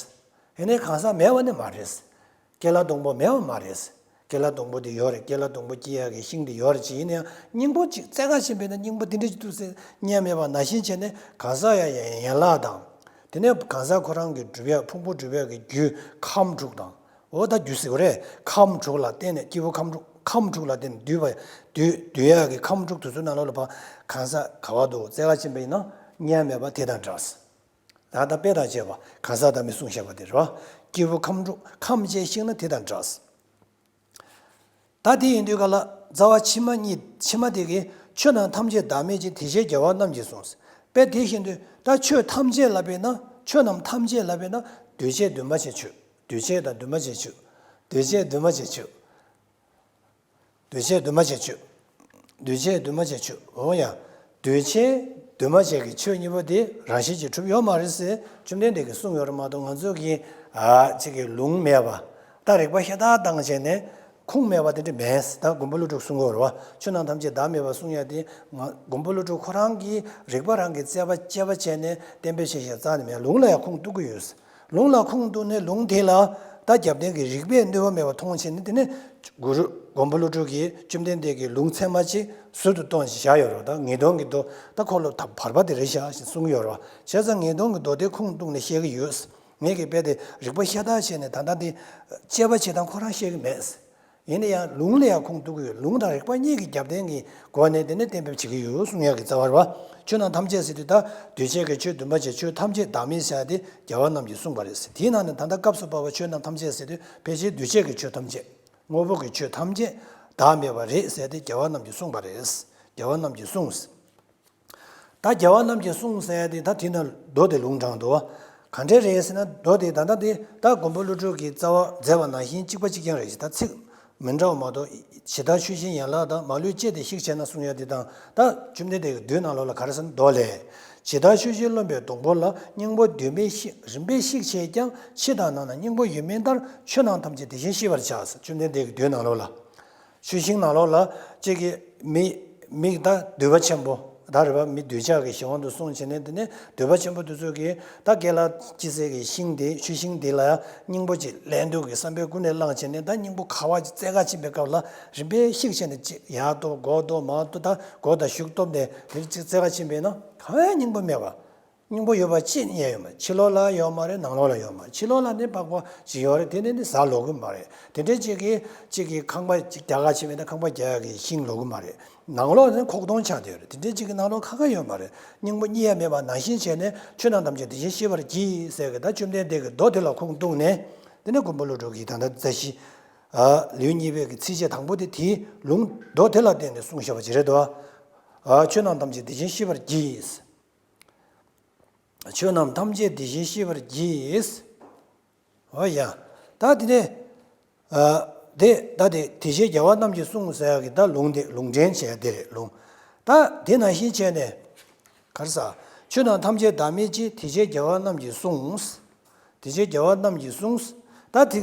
ཡིན་ནའི་གང་ཟག་མེད་པ་ནི་མ་རེད། ཀེ་ལ་སྡོང་པོ་མེད་པ་མ་རེད། ཀེ་ལ་སྡོང་པོ་དེ་ཡོད་རེད། ཀེ་ལ་སྡོང་པོ་སྐྱེ་ཡག་གི་ཤིང་དེ་ཡོད་རེད། ཅིག་ཡིན་ན་ཡང་སྙིང་པོ་ཅིག་རྩེ་ག་ཕྱིན་པས་ན་སྙིང་པོ་དེ་འདྲ་ཅིག་འདུག་ཟེར་རྙེད་མེད་པ་ནང་བཞིན་བྱས་ནས། གང་ཟག་ཡང་ཡན་ལག་དང་། དེ་ནས་གང་ཟག་ཁོ་རང་གི་སྒྲུབ་ཡག་ཕུང་པོ་སྒྲུབ་ཡག་གི་རྒྱུ་ཁམས་དྲུག་དང་། འོ་ད་རྒྱུ་ཟེར་དགོས་རེད། ཁམས་དྲུག་ལ་བརྟེན་ནས། སྐྱེས་བུ་ཁམས་དྲུག་ཁམས་དྲུག་ལ་བརྟེན་ནས་འདུས་པ། འདུས་འདུས་ཡག་གི་ཁམས་དྲུག་དེ་ཚོའི་ནང་ལོགས་ལ་ཕར་གང་ཟག་ག་བ་འདུག་རྩེ་ག་ཕྱིན་པ་ཡིན་ན་རྙེད་མེད་པ་དེ་དང་འདྲ། ད་ལྟ་དཔེ་དང་བཅས་པ་གང་ཟག་བདག་མེད་གསུངས་བཞག་པ་དེ་རེད་བ། སྐྱེས་བུ་ཁམས་དྲུག་ཁམས་བཅས་ཤིང་ན་དེ་དང་འདྲ། ད་དེ་ཡིན་དུས་ག་ལ་རྩ་བ་ཕྱི་མ་གཉིས་ཕྱི་མ་དེ་གིས་ཆོས་རྣམས་ཐམས་ཅད་བདག་མེད་ཅིང་དེ་བཞིན་རྒྱལ་བ་རྣམས་ཀྱིས་གསུངས། དཔེ་དེ་བཞིན་དུ་ད་ཆོས་ཐམས་ཅད་ལབ་པས་ན་ཆོས་རྣམས་ཐམས་ཅད་ལབ་པས་ན་འདུས་བྱས་འདུས་མ་བྱས་ཆོས། འདུས་བྱས་དང་འདུས་མ་བྱས་ཆོས། འདུས་བྱས་འདུས་མ་བྱས་ཆོས། འདུས་བྱས་འདུས་མ་བྱས་ཆོས། འདུས་བྱས་འདུས་མ་བྱས་ཆོས། འོ་ཡ། འདུས་བྱས་འདུས་མ་བྱས་ཀྱི་ཆོས་གཉིས་པོ་དེ་རང་བཞིན་གྱིས་གྲུབ་ཡོད་མ་རེད་ཟེར་བཅོམ་ལྡན་འདས་ཀྱིས་གསུངས་ཡོད་རེད་མ་གཏོགས། ང་ཚོ་གིས་ཨ་ཅིག་གི་ལུང་མེད་པ། ད་རིགས་པ་ཤ་སྟག་བཏང་བྱས་ནས་ཁུངས་མེད་པ་དེ་འདྲ་མེད། ད་མགོན་པོ་ཀླུ་སྒྲུབ་གསུང་གི་ཡོད་རེད་བ། ཆོས་རྣམས་ཐམས་ཅད་བདག་མེད་པ་གསུང་ཡ་དེ་ང་མགོན་པོ་ཀླུ་སྒྲུབ་ཁོ་རང་གིས་རིགས་པ་རང་གིས་དཔྱད་པ་དཔྱད་པ་བྱས་ནས་གཏན་འབེབས་བྱས་ཤག་རྩ་ནས་མེད། ལུང་ལ་ཡང་ཁུངས་གཏུག་གི་ཡོད། ལུང་ལ་ཁུངས་གཏུགས་ནས་ལུང་དེ་ལ་ད་རྒྱབ་རྟེན་གྱི་རིགས་པས་གནོད་པ་མེད་པར་མཐོང་བྱས་ནས། དེ་ནས་གུ་རུ་མགོན་པོ་ཀླུ་སྒྲུབ་ཀྱིས་བཅོམ་ལྡན་འདས་ཀྱི་ལུང་ཚད་མ་གཅིག་ཟུར་དུ་བཏོན་ཞིག་བཞག་ཡོད་རེད། ད་ངེས་དོན་གྱི་མདོ་ད་འཁོར་ལོ་ད་བར་པ་དེ་རེད་ཤག་ཞེས་གསུངས་ཡོད་རེད་བ། བྱས་ཙང་ངེས་དོན་གྱི་མདོ་དེ་ཁུངས་གཏུགས་ནས་བཤད་ཀྱི་ཡོད། ངས་ཀྱི་དཔེ་དེ་རིགས་པ་ཤ་སྟག་བྱས་ནས་ད་ལྟ་འདི་དཔྱད་པ་བྱེད་སྟངས་ཁོ་རང་བཤད་ཀྱི་མེད། ཡིན་ན་ཡང་ལུང་ལ་ཡང་ཁུངས་གཏུགས་ཀྱི་ཡོད། ལུང་དང་རིགས་པ་གཉིས་ཀྱི་རྒྱབ་རྟེན་གྱི་སྒོ་ནས་དེ་ནས་གཏན་འབེབས་བྱེད་ཀྱི་ཡོད་གསུང་ཡག་གི་རྩ་བ་རེད་བ། ཆོས་རྣམས་ཐམས་ཅད་ཟེར་དུས་ད་འདུས་བྱས་ཀྱི་ཆོས་འདུས་མ་བྱས་ཆོས་ཐམས་ཅད་བདག་མེད་ཟེར་ཡ་དེ་རྒྱལ་བ་རྣམས་ཀྱིས་གསུངས་པ་རེད་ཟེར། དེའི་ནང་ནས་ད་ལྟ་སྐབས་སུ་བབ་པ་ཆོས་རྣམས་ཐམས་ཅད་ཟེར་དུས་ཕལ་ཆེར་འདུས་བྱས་ཀྱི་ཆོས་ཐམས་ཅད་དངོས་པོ་གི་ཆོས་ཐམས་ཅད་བདག་མེད་པ་རེད་ཟེར་ཏེ་རྒྱལ་བ་རྣམས་ཀྱིས་གསུངས་པ་རེད། རྒྱལ་བ་རྣམས་ཀྱིས་གསུངས། ད་རྒྱལ་བ་རྣམས་ཀྱིས་གསུངས་ཟེར་ཡ་དེ་ད་དེ་ན་མདོ་དེ་ལུང་དྲངས་འདུག་བ། ག་འདྲས་རེད་ཟེར་ན་མདོ་དེ་ད་ལྟ་དེ་ད་མགོན་པོ་ཀླུ་སྒྲུབ་ཀྱིས་རྩ་བ་མཛད་པ་ནང་བཞིན་གཅིག་པ་གཅིག་རྐྱང་རེད། ད་ཚིག་མི་འདྲ་བ་མ་གཏོགས། ཇི་ལྟར་ཆོས་ཅན་ཡན་ལག་དང་། མ་ལུས་སྤྱད་དེ་ཞིག་བྱས་ན་གསུང་ཡ་དེ་དང་། ད་བཅོམ་ལྡན་འདས་ཀྱི་མདོའི་ནང་ལོགས་ལ་ག་རེ་ཟེར་ན། མདོ་ལས། ཇི་ལྟར་ཆོས་ཅན་རློམ་པའི་སྡོང་པོ་ལ། སྙིང་པོ་འདུས་མེད་ཤི་རིམ་པས་ཤིག་བྱས་ཀྱང་། ཕྱི་དང་ནང་ན་སྙིང་པོ་ཡོད་མིན་ལྟར། ཆོས་རྣམས་ཐམས་ཅད་དེ་བཞིན་ཤེས་པར་བྱ་ཟེར། བཅོམ་ལྡན་འདས་ཀྱི་མདོའི་ནང་ལོགས་ལ། ཆོས་ཞིང་ནང་ལོགས་ལ་གཅིག་གིས་མི་མི་ད་འདུས་པ་ཆེན་པོ་ད་རེད་པ། མི་འདུས་བྱ་གི་གཞན་དབང་དུ་སོང་བྱས་ནས། དེ་ནས་འདུས་པ་ཆེན་པོ་དེ་ཚོ་གིས་ད་དགེ་ལ་ཅི་ཟེར་གི་ཤིང་དེ་ཆོས་ཞིང་དེ་ལ་ཡང་སྙིང་པོ་ཅིག་ལེན་འདུག་གི་བསམ་པའི་ཀུན་ནས་བསླངས་བྱས་ནས། ད་སྙིང་པོ་ཁ་བ་ཅིག་བཙལ་ག་ཕྱིན་པའི་སྐབས་ལ་རིམ་པས་ཤིག་བྱས་ནས་ཅིག་ཡར་གཏོར་འགོ་གཏོར་མར་གཏོར་ད་མགོ་དང་གཞུ་གཏུབ་ནས་དེ་ཅིག་བཙལ་ག་ཕྱིན་པས་ན་གང་ཡང་སྙིང་པོ་མེད་པ། སྙིང་པོ་ཡོད་པ་ཅི་ཡང་ཡོད་མ་རེད། ཕྱི་ལོགས་ལ་ཡོད་མ་རེད། ནང་ལོགས་ལ་ཡོད་མ་རེད། ཕྱི་ལོགས་ལ་ནི་པགས་པ་ཅིག་ཡོད་རེད། དེ་ནི་ནི་ཟ་ལོ་གི་མ་རེད། དེ་འདྲའི་ཅིག་གིས་ཅིག་གིས་ཁང་པ་ཅིག་རྒྱག་ག་ཕྱིན་པས་ན་ཁང་པ་རྒྱག་ཡག་གི་ཤིང་ལོ་གི་མ་རེད། ནང་ལོགས་ནི་ཁོག་སྟོང་ཆགས་བསྡད་ཡོད་རེད། དེ་འདྲའི་ཅིག་གི་ནང་ལོགས་ཁ་ཁ་ཡོད་མ་རེད། སྙིང་པོ་རྙེད་ཡ་མེད་པ་ནང་བཞིན་བྱས་ནས་ཆོས་རྣམས་ཐམས་ཅད་དེ་བཞིན་ཤེས་པར་གྱིས་ཟེར་གི། ད་བཅོམ་ལྡན་འདས་ཀྱི་མདོ་དེ་ལ་ཁུངས་གཏུགས་ནས། དེ་ནས་མགོན་པོ་ཀླུ་སྒྲུབ་ཀྱིས་ད་ལྟ་རྩ་ཤེ་ཨ་ལེའུ་གཉིས་པའི་གི་ཚིགས་བཅད་དང་པོ་དེ་དེའི་ལུང་མདོ་དེ་ལ་བརྟེན་ནས་གསུངས་བཞག་པ་ཅིག་རེད་དོ། ཨ་ཆོས་རྣམས་ཐམས་ཅད་དེ་བཞིན་ཤེས་པར་གྱིས། ཆོས་རྣམས་ཐམས་ཅད་དེ་བཞིན་ཤེས་པར་གྱིས། འོ་ཡ། ད་དེ་ནས་ཨ་དེ་ད་དེ་དེ་བཞིན་རྒྱལ་བ་རྣམས་ཀྱིས་གསུངས་ཟེར་ཡག་གི་ད་ལུང་དེ་ལུང་འདྲེན་བྱས་དེ་རེད་ལུང་། ད་དེ་ནང་བཞིན་བྱས་ནས་ག་རེ་ཟ། ཆོས་རྣམས་ཐམས་ཅད་བདག་མེད་ཅིང་། དེ་བཞིན་རྒྱལ་བ་རྣམས་ཀྱིས་གསུངས། དེ་བཞིན་རྒྱལ་བ་རྣམས་ཀྱིས་གསུངས། ད་དེ་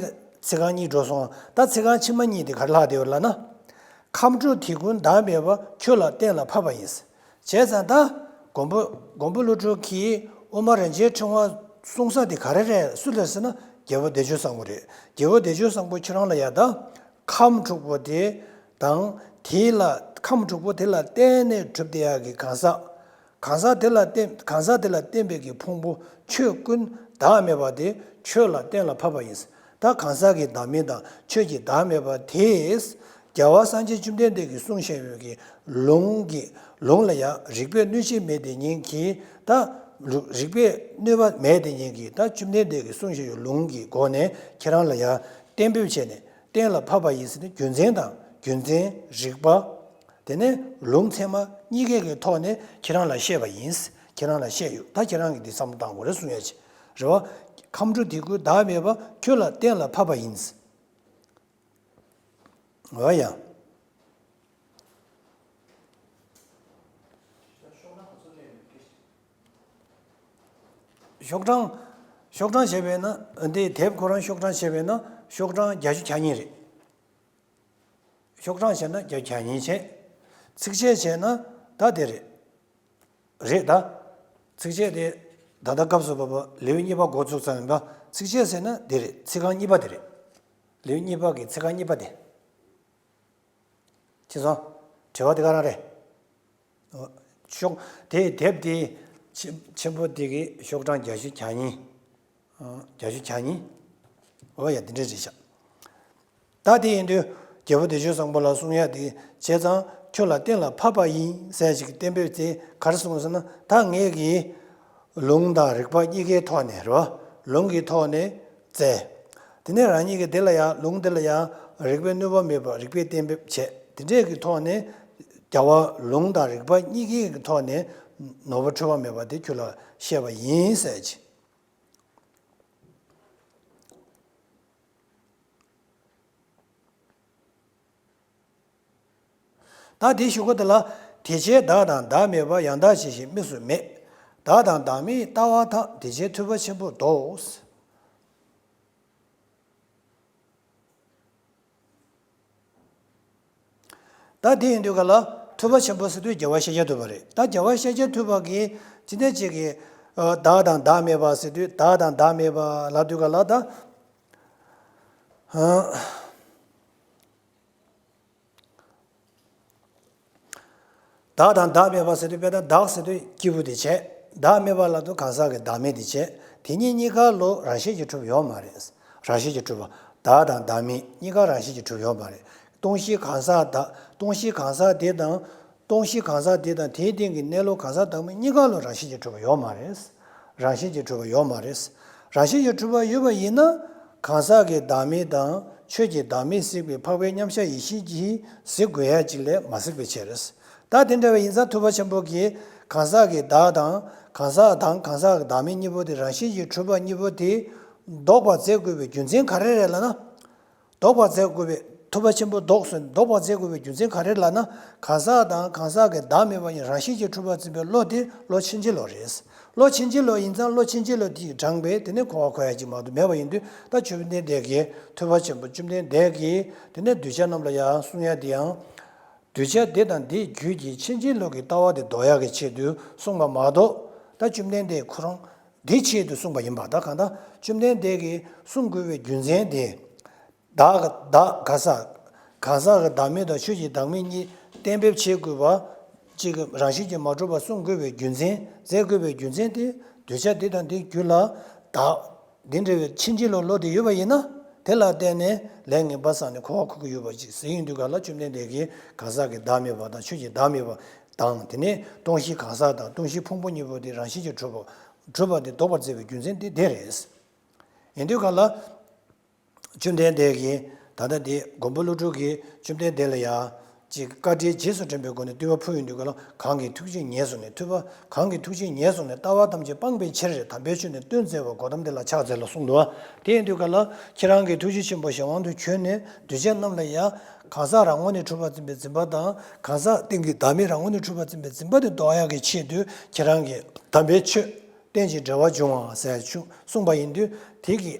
ཚིག་རྐང་གཉིས་འགྲོ་སོང་། ད་ཚིག་རྐང་ཕྱི་མ་གཉིས་དེ་ག་རེ་ལྷག་བསྡད་ཡོད་ལབ་ན། ཁམས་དྲུག་དེ་ཀུན་བདག་མེད་པ། ཁྱོད་ལ་གཏན་ལ་ཕབ་པ་ཡིན། བྱས་ཙང་ད་མགོན་པོ་མགོན་པོ་ཀླུ་སྒྲུབ་ཀྱིས་དབུ་མ་རིན་ཆེན་ཕྲེང་བ་གསུང་ས་དེ་ག་རེ་རེད། སུ་རེད་ཟེར་ན་རྒྱལ་པོ་བདེ་སྤྱོད་བཟང་པོ་རེད། རྒྱལ་པོ་བདེ་སྤྱོད་བཟང་པོ་ཁྱེད་རང་ལ་ཡ་ད་ཁམས་དྲུག་པོ་དེ་དང་། དེ་ལ་ཁམས་དྲུག་པོ་དེ་ལ་བརྟེན་ནས་གྲུབ་བསྡད་ཡག་གི་གང་ཟག་གང་ཟག་དེ་ལ་བརྟེན་གང་ཟག་དེ་ལ་བརྟེན་པའི་གི་ཕུང་པོ་ཆོས་ཀུན་བདག་མེད་པ་དེ་ཁྱོད་ལ་གཏན་ལ་ཕབ་པ་ཡིན། ད་གང་ཟག་གི་བདག་མེད་དང་ཆོས་ཀྱི་བདག་མེད་པ་དེས་རྒྱལ་བ་སངས་རྒྱས་བཅོམ་ལྡན་འདས་ཀྱིས་གསུངས་བཞག་ཡོད་ཀྱི་ལུང་གི་ལུང་ལ་ཡང་རིགས་པས་གནོད་བྱེད་མེད་དེ་ཉིད་ཀྱིས། ད་རིགས་པས་གནོད་པ་མེད་དེ་ཉིད་ཀྱིས་ད་བཅོམ་ལྡན་འདས་ཀྱིས་གསུངས་བཞག་ཡོད་ལུང་གི་སྒོ་ནས་ཁྱེད་རང་ལ་ཡང་གཏན་འབེབས་བྱས་ནས་གཏན་ལ་ཕབ་པ་ཡིན་ཟེར་ནས། རྒྱུ་མཚན་དང་རྒྱུ་མཚན་རིགས་པ། དེ་ནས་ལུང་ཚད་མ་གཉིས་ཀའི་གི་ཐོག་ནས་ཁྱེད་རང་ལ་བཤད་པ་ཡིན། ཁྱེད་རང་ལ་བཤད་ཡོད། ད་ཁྱེད་རང་གིས་འདི་བསམ་བློ་བཏང་དགོས་རེད་གསུང་ཡ་ཅིག་རེད་བ། ཁམས་དྲུག་དེ་ཀུན་བདག་མེད་པ། ཁྱོད་ལ་གཏན་ལ་ཕབ་པ་ཡིན། འོ་ཡ། ཤོག་གྲངས་ཤོག་གྲངས་བྱས་པས་ན། འདི་དེབ་ཁོ་རང་ཤོག་གྲངས་བྱས་པས་ན་ཤོག་གྲངས་བརྒྱད་ཅུ་གྱ་གཉིས་རེད། ཤོག་གྲངས་བྱས་ན་བརྒྱ་གྱ་གཉིས་བྱས། ཚིགས་བཅད་བྱས་ན་ད་དེ་རེད། རེད་ད། ཚིགས་བཅད་དེ་ད་ལྟ་སྐབས་སུ་བབ་པ་ལེའུ་གཉིས་པ་འགོ་ཚུགས་ཙམ་ཡིན་པ། ཚིགས་བཅད་ཟེར་ན་དེ་རེད། ཚིག་རྐང་གཉིས་པ་དེ་རེད། ལེའུ་གཉིས་པ་གི་ཚིག་རྐང་གཉིས་པ་དེ། ཅི་སོང་། དྲི་བ་དེ་ག་རང་རེད། ཤོག་དེ་དེབ་དེ་ཆེ་ཆེན་པོ་དེ་གི་ཤོག་གྲངས་བརྒྱད་ཅུ་གྱ་གཉིས། བརྒྱད་ཅུ་གྱ་གཉིས། འོ་ཡ་འདི་འདྲ་རེད་ཤག་ད་དེ་ཡིན་དུས་རྒྱལ་པོ་བདེ་སྤྱོད་བཟང་པོ་ལ་གསུང་ཡ་དེ་བྱས་ཙང་ཁྱོད་ལ་གཏན་ལ་ཕབ་པ་ཡིན་ཟེར་ཞིག་གཏན་འབེབས་དེ་ག་རེ་གསུངས་ཟེར་ན། ད་ངས་ཀྱིས་ ལུང་དང་རིགས་པ་གཉིས་ཀའི་ཐོག་ནས་རེད་བ། ལུང་གི་ཐོག་ནས་བཙལ། དེ་ནས་རང་ཉིད་ཀྱིས་དེ་ལ་ཡང་ལུང་དེ་ལ་ཡང་རིགས་པའི་ནུས་པ་མེད་པར་རིགས་པས་གཏན་འབེབས་བྱས། དེ་འདྲས་ཀྱི་ཐོག་ནས་རྒྱལ་བ་ལུང་དང་རིགས་པ་གཉིས་ཀའི་ཐོག་ནས་ནོར་བུ་འཁྲུལ་པ་མེད་པ་དེ་ཁྱོད་ལ་བཤད་པ་ཡིན་ཟེར་གྱི། ད་དེའི་གཞུག་གུ་དེ་ལ། དེ་ཕྱིར་བདག་དང་བདག་མེད་པ། ཡང་དག་ཇི་བཞིན་དམིགས་སུ་མེད། བདག་དང་བདག་མེད་ལྟ་བ་དག། དེ་ཕྱིར་ཐུབ་པ་ཆེན་པོ་ལྡོག། ད་དེ་ཡིན་དུས་ག་ལ། ཐུབ་པ་ཆེན་པོ་ཟེར་དུས་རྒྱལ་བ་ཤཱཀྱ་ཐུབ་པ་རེད། ད་རྒྱལ་བ་ཤཱཀྱ་ཐུབ་པ་གིས་ཅི་འདྲ་ཅིག་གིས། ཨ། བདག་དང་བདག་མེད་པ་ཟེར་དུས་བདག་དང་བདག་མེད་པ་ལབ་དུས་ག་ལ་ད། ཨ། བདག་དང་བདག་མེད་པ་ཟེར་དུས་དཔེར་ན་བདག་ཟེར་དུས་སྐྱེས་བུ་དེ་བྱས། བདག་མེད་པ་ལབ་དུས་གང་ཟག་གི་བདག་མེད་དེ་བྱས། དེ་གཉིས་གཉིས་ཀ་ལོ་རང་བཞིན་གྱིས་གྲུབ་ཡོད་མ་རེད། རང་བཞིན་གྱིས་གྲུབ་པ། བདག་དང་བདག་མེད་གཉིས་ཀ་རང་བཞིན་གྱིས་གྲུབ་ཡོད་མ་རེད། སྟོང་གཞི་གང་ཟག་བདག་སྟོང་གཞི་གང་ཟག་དེ་དང་། སྟོང་གཞི་གང་ཟག་དེ་དང་དེའི་སྟེང་གི་གནས་ལུགས་གང་ཟག་བདག་མེད་གཉིས་ཀ་ལོ་རང་བཞིན་གྱིས་གྲུབ་པ་ཡོད་མ་རེད། རང་བཞིན་གྱིས་གྲུབ་པ་ཡོད་མ་རེད། རང་བཞིན་གྱིས་གྲུབ་པ་ཡོད་པ་ཡིན་ན། གང་ཟག་གི་བདག་མེད་དང་ཆོས་ཀྱི་བདག་མེད་གཟིགས་པའི་འཕགས་པའི་མཉམ་གཞག་ཡེ་ཤེས་ཀྱིས་གཟིགས་དགོས་ཡ་ཅིག་ལས་མ་གཟིགས་པའི་ཕྱིར། ད་དེ་འདྲ་བའི་ཡིན་ཙང་ཐུབ་པ་ཆེན་པོ་གིས་གང་ཟག་གི་བདག་དང་གང་ཟག་དང་གང་ཟག་གི་བདག་མེད་གཉིས་པོ་དེ་རང་བཞིན་གྱིས་གྲུབ་པ་གཉིས་པོ་དེ་ལྡོག་པར་མཛད་དགོས་པའི་རྒྱུ་མཚན་ག་རེ་རེད་ལབ་ན། ལྡོག་པར་མཛད་དགོས་པའི་ཐུབ་པ་ཆེན་པོ་ལྡོག་ཟེར་ལྡོག་པར་མཛད་དགོས་པའི་རྒྱུ་མཚན་ག་རེ་ལབ་ན། གང་ཟག་དང་གང་ཟག་གི་བདག་མེད་པ་ཉིད་རང་བཞིན་གྱིས་གྲུབ་པར་འཛིན་པའི་བློ་དེ་བློ་ཕྱིན་ཅི་ལོག་རེད། བློ་ཕྱིན་ཅི་ལོག་ཡིན་ཙང་བློ་ཕྱིན་ཅི་ལོག་དེ་ཡིས་དྲངས་པས་དེ་ནི་གོ་བ་གོ་ཡ་ཅིག་མ་གཏོགས་མེད་པ་ཡིན་དུས། ད་བཅོམ་ལྡན་འདས་ཀྱིས་ཐུབ་པ་ཆེན་པོ་བཅོམ་ལྡན་འདས་ཀྱིས་དེ་ནས་གདུལ་བྱ་རྣམས་ལ་ཡང་གསུང་ཡ་དེ་ཡང་། གདུལ་བྱ་དེ་དང་དེའི་རྒྱུད་ཀྱི་ཕྱིན་ཅི་ལོག་གི་ལྟ་བ་དེ་ལྡོག་ཡག་གི་ཆེད་དུ་གསུངས་པ་མ་གཏོགས། ད་བཅོམ་ལྡན་འདས་ཁོ་རང་དེའི་ཆེད་དུ་གསུངས་པ་ཡིན་པ། ད་གང་ལྟར་བཅོམ་ལྡན་འདས་ཀྱིས་གསུང་དགོས་པའི་རྒྱུ་མཚན་དེ། བདག་བདག་ག་ས། གང་ཟག་གི་བདག་མེད་དང་ཆོས་ཀྱི་བདག་མེད་གཉིས་གཏན་འབེབས་བྱེད་དགོས་པ། གཅིག་གི་རང་བཞིན་གྱིས་མ་གྲུབ་པ་གསུང་དགོས་པའི་རྒྱུ་མཚན། མཛད་དགོས་པའི་རྒྱུ་མཚན་དེ། གདུལ་བྱ་དེ་དང་དེའི་རྒྱུད་ལ་བདག་འདི་འདྲ་བའི་ཕྱིན་ཅི་ལོག་བློ་དེ་ཡོད་པ་ཡིན་ན། དེ་ལ་བརྟེན་ནས་ལས་ངན་པ་བསགས་ནས་གོ་བ་འཁོར་གྱི་ཡོད་པ་ཅིག་ཟེར་ཡོང་དུས་ག་ལ། བཅོམ་ལྡན་འདས་ཀྱིས་གང་ཟག་གི་བདག་མེད་པ་དང་ཆོས་ཀྱི་བདག་མེད་པ་དང་། དེ་ནས་སྟོང་གཞི་གང་ཟག་དང་སྟོང་གཞི་ཕུང་པོ་གཉིས་པོ་དེ་རང་བཞིན་གྱིས་གྲུབ་པ་གྲུབ་པ་དེ་ལྡོག་པར་མཛད་པའི་རྒྱུ་མཚན་དེ་དེ་རེད། ཡིན་དུས་ག་ལ། བཅོམ་ལྡན་འདས་ཀྱིས་ད་ལྟ་དེ་མགོན་པོ་ཀླུ་སྒྲུབ་ཀྱིས་བཅོམ་ལྡན་འདས་ལ་ཡང་ཅིག་བཀའ་དྲིན་རྗེས་སུ་དྲན་པའི་སྒོ་ནས་བསྟོད་པ་ཕུལ་ཡོང་དུས་ག་ལ། གང་གི་ཐུགས་རྗེས་ཉེས་བཟུང་ནས། ཐུབ་པ། གང་གི་ཐུགས་རྗེས་ཉེས་བཟུང་ནས། ལྟ་བ་ཐམས་ཅད་སྤངས་པའི་ཕྱིར། དམ་པའི་ཆོས་ནི་སྟོན་མཛད་པ། གོ་ཏམ་དེ་ལ་ཕྱག་འཚལ་ལོ་གསུངས་འདུག་བ། དེ་ཡིན་དུས་ག་ལ། ཁྱེད་རང་གི་ཐུགས་རྗེ་ཆེན་པོ་གཞན་དབང་དུ་གྱུར་ནས་གདུལ་བྱ་རྣམས་ལ་ཡང་གང་ཟག་རང་ངོས་ནས་གྲུབ་པར་འཛིན་པའི་འཛིན་པ་དང་། གང་ཟག་སྟེང་གི་བདག་མེད་རང་ངོས་ནས་གྲུབ་པར་འཛིན་པའི་འཛིན་པ་དེ་ལྡོག་ཡག་གི་ཆེད་དུ་ཁྱེད་རང་གིས་དམ་པའི་ཆོས་རྟེན་ཅིང་འབྲེལ་བར་འབྱུང་བ་ཟེར་ཞུ་གསུངས་པ་ཡིན་དུས། དེ་གི་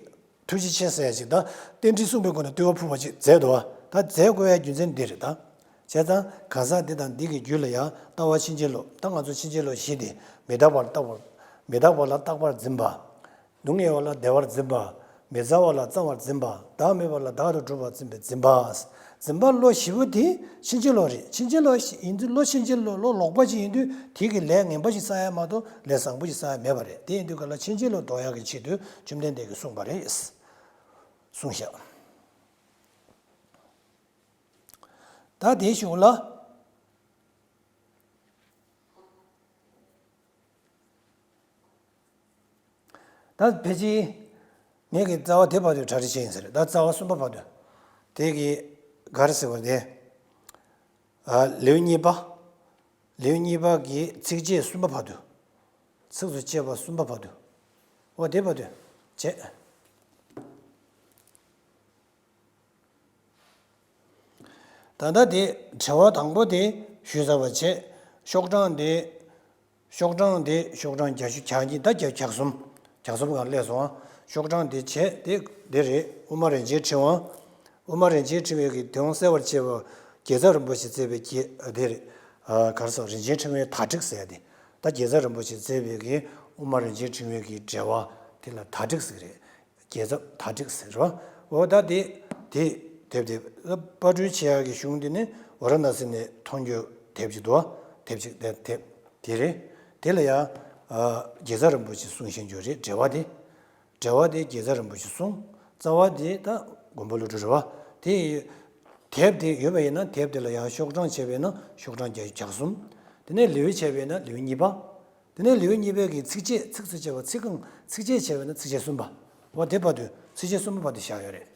ཐུགས་རྗེ་ཆེ་ཟེར་ཡ་ཅིག་དང་། རྟེན་འབྲེལ་གསུངས་པའི་སྒོ་ནས་བསྟོད་པ་ཕུལ་བ་ཅིག་མཛད་འདུག་བ། ད་མཛད་དགོས་ཡ་རྒྱུ་མཚན་འདི་རེད་ད། བྱས་ཙང་གང་ཟག་འདི་དང་འདི་གི་རྒྱུད་ལ་ཡང་ལྟ་བ་ཕྱིན་ཅི་ལོག་ད་ང་ཚོ་ཕྱིན་ཅི་ལོག་བཞི་དེ། མི་རྟག་པར་རྟག་པར། མི་རྟག་པ་ལ་རྟག་པར་འཛིན་པ། སྡུག་བསྔལ་བ་ལ་བདེ་བར་འཛིན་པ། མི་གཙང་བ་ལ་གཙང་བར་འཛིན་པ། བདག་མེད་པ་ལ་བདག་ཏུ་གྲུབ་པར་འཛིན་པའི་འཛིན་པ། འཛིན་པ་བློ་བཞི་པོ་དེ་ཕྱིན་ཅི་ལོག་རེད། ཕྱིན་ཅི་ལོག་ཡིན་དུས། བློ་ཕྱིན་ཅི་ལོག་བློ་ལོག་པ་ཅིག་ཡིན་དུས། དེ་གི་ལས་ངན་པ་ཞིག་བསགས་ཡ་མ་གཏོགས་ལས་བཟང་པོ་ཞིག་བསགས་ཡ་མེད་པ་རེད། དེ་ཡིན་དུས་ག་ལ། ཕྱིན་ཅི་ལོག་ལྡོག་ཡག་གི་ཆེད་དུ་བཅོམ་ལྡན་འདས་ཀྱིས་གསུངས་པ་རེད། གསུངས་ཤག་ད་དེའི་གཞུག་ལ། ད་ཕལ་ཆེར་ངེད་ཀྱི་རྩ་བ་དེ་བར་དུ་གྲ་སྒྲིག་བྱས་ཡིན་ཟེར། ད་རྩ་བ་གསུམ་པ་བར་དུ། དེ་གི་ག་རེ་ཟེར་བ་དེ། ཨ། ལེའུ་གཉིས་པ། ལེའུ་གཉིས་པ་གི་ཚིགས་བཅད་གསུམ་པ་བར་དུ། ཚིགས་སུ་བཅད་པ་གསུམ་པ་བར་དུ། འོ་དེ་བར་དུ་བྱས། ད་ལྟ་དེ་དྲི་བ་དང་པོ་དེ་ཞུས་ཚར་བ་བྱས། ཤོག་གྲངས་དེ། ཤོག་གྲངས་དེ་ཤོག་གྲངས་བརྒྱད་ཅུ་གྱ་གཉིས། ད་བརྒྱ་བརྒྱ་གསུམ། བརྒྱ་གསུམ་སྒང་སླེབས་སོང་ཨ། ཤོག་གྲངས་དེ་བྱས་དེ་དེ་རེད། དབུ་མ་རིན་ཆེན་ཕྲེང་བ། དབུ་མ་རིན་ཆེན་ཕྲེང་བའི་གི་དོན་གསལ་བར་བྱེད་པ། དགེ་རྩ་རིན་པོ་ཆེས་མཛད་པའི་གི་དེ་རེད། ཨ། ག་རེ་ཟེར། རིན་ཆེན་ཕྲེང་བའི་དག་ཁྲིད་ཟེར་ཡ་དེ། ད་དགེ་རྩ་རིན་པོ་ཆེས་མཛད་པའི་གི་དབུ་མ་རིན་ཆེན་ཕྲེང་བའི་གི་འགྲེལ་པ་དེ་ལ་དག་ཁྲིད་ཟེར་གི་རེད། རྒྱལ་ཚབ་དར་ཊིཀ་ཟེར་བ། འོ་ད་དེ་དེ་དེབ་དེ་པར་སྐྲུན་བྱེད་ཡག་གི་གཞུང་དེ་ནི་ཝཱ་ར་ཎ་སི་ནས་ཐོན་རྒྱུ་དེབ་ཅིག་འདུག་དེབ་ཅིག་དེ་དེབ་དེ་རེད། དེ་ལ་ཡང་ཨ་རྒྱལ་ཚབ་རིན་པོ་ཆེས་གསུང་བཞིན་རྒྱུ་རེད། འགྲེལ་པ་དེ། འགྲེལ་པ་དེ་རྒྱལ་ཚབ་རིན་པོ་ཆེས་གསུངས། རྩ་བ་དེ་ད་མགོན་པོ་ཀླུ་སྒྲུབ་རེད་བ། དེ་དེབ་དེ་ཡོད་པ་ཡིན་ན་དེབ་དེ་ལ་ཡང་ཤོག་གྲངས་བྱས་པས་ན་ཤོག་གྲངས་བརྒྱ་ཆ་གསུམ། དེ་ནས་ལེའུ་བྱས་པས་ན་ལེའུ་གཉིས་པ། དེ་ནས་ལེའུ་གཉིས་པའི་གི་ཚིགས་བཅད། ཚིགས་སུ་བཅད་པ། ཚིག་རྐང་ཚིགས་བཅད་བྱས་པས་ན་ཚིགས་བཅད་གསུམ་པ། འོ་དེ་བར་དུ་ཚིགས་བཅད་གསུམ་པ་བར་དུ་བཞག་ཡོད་རེད།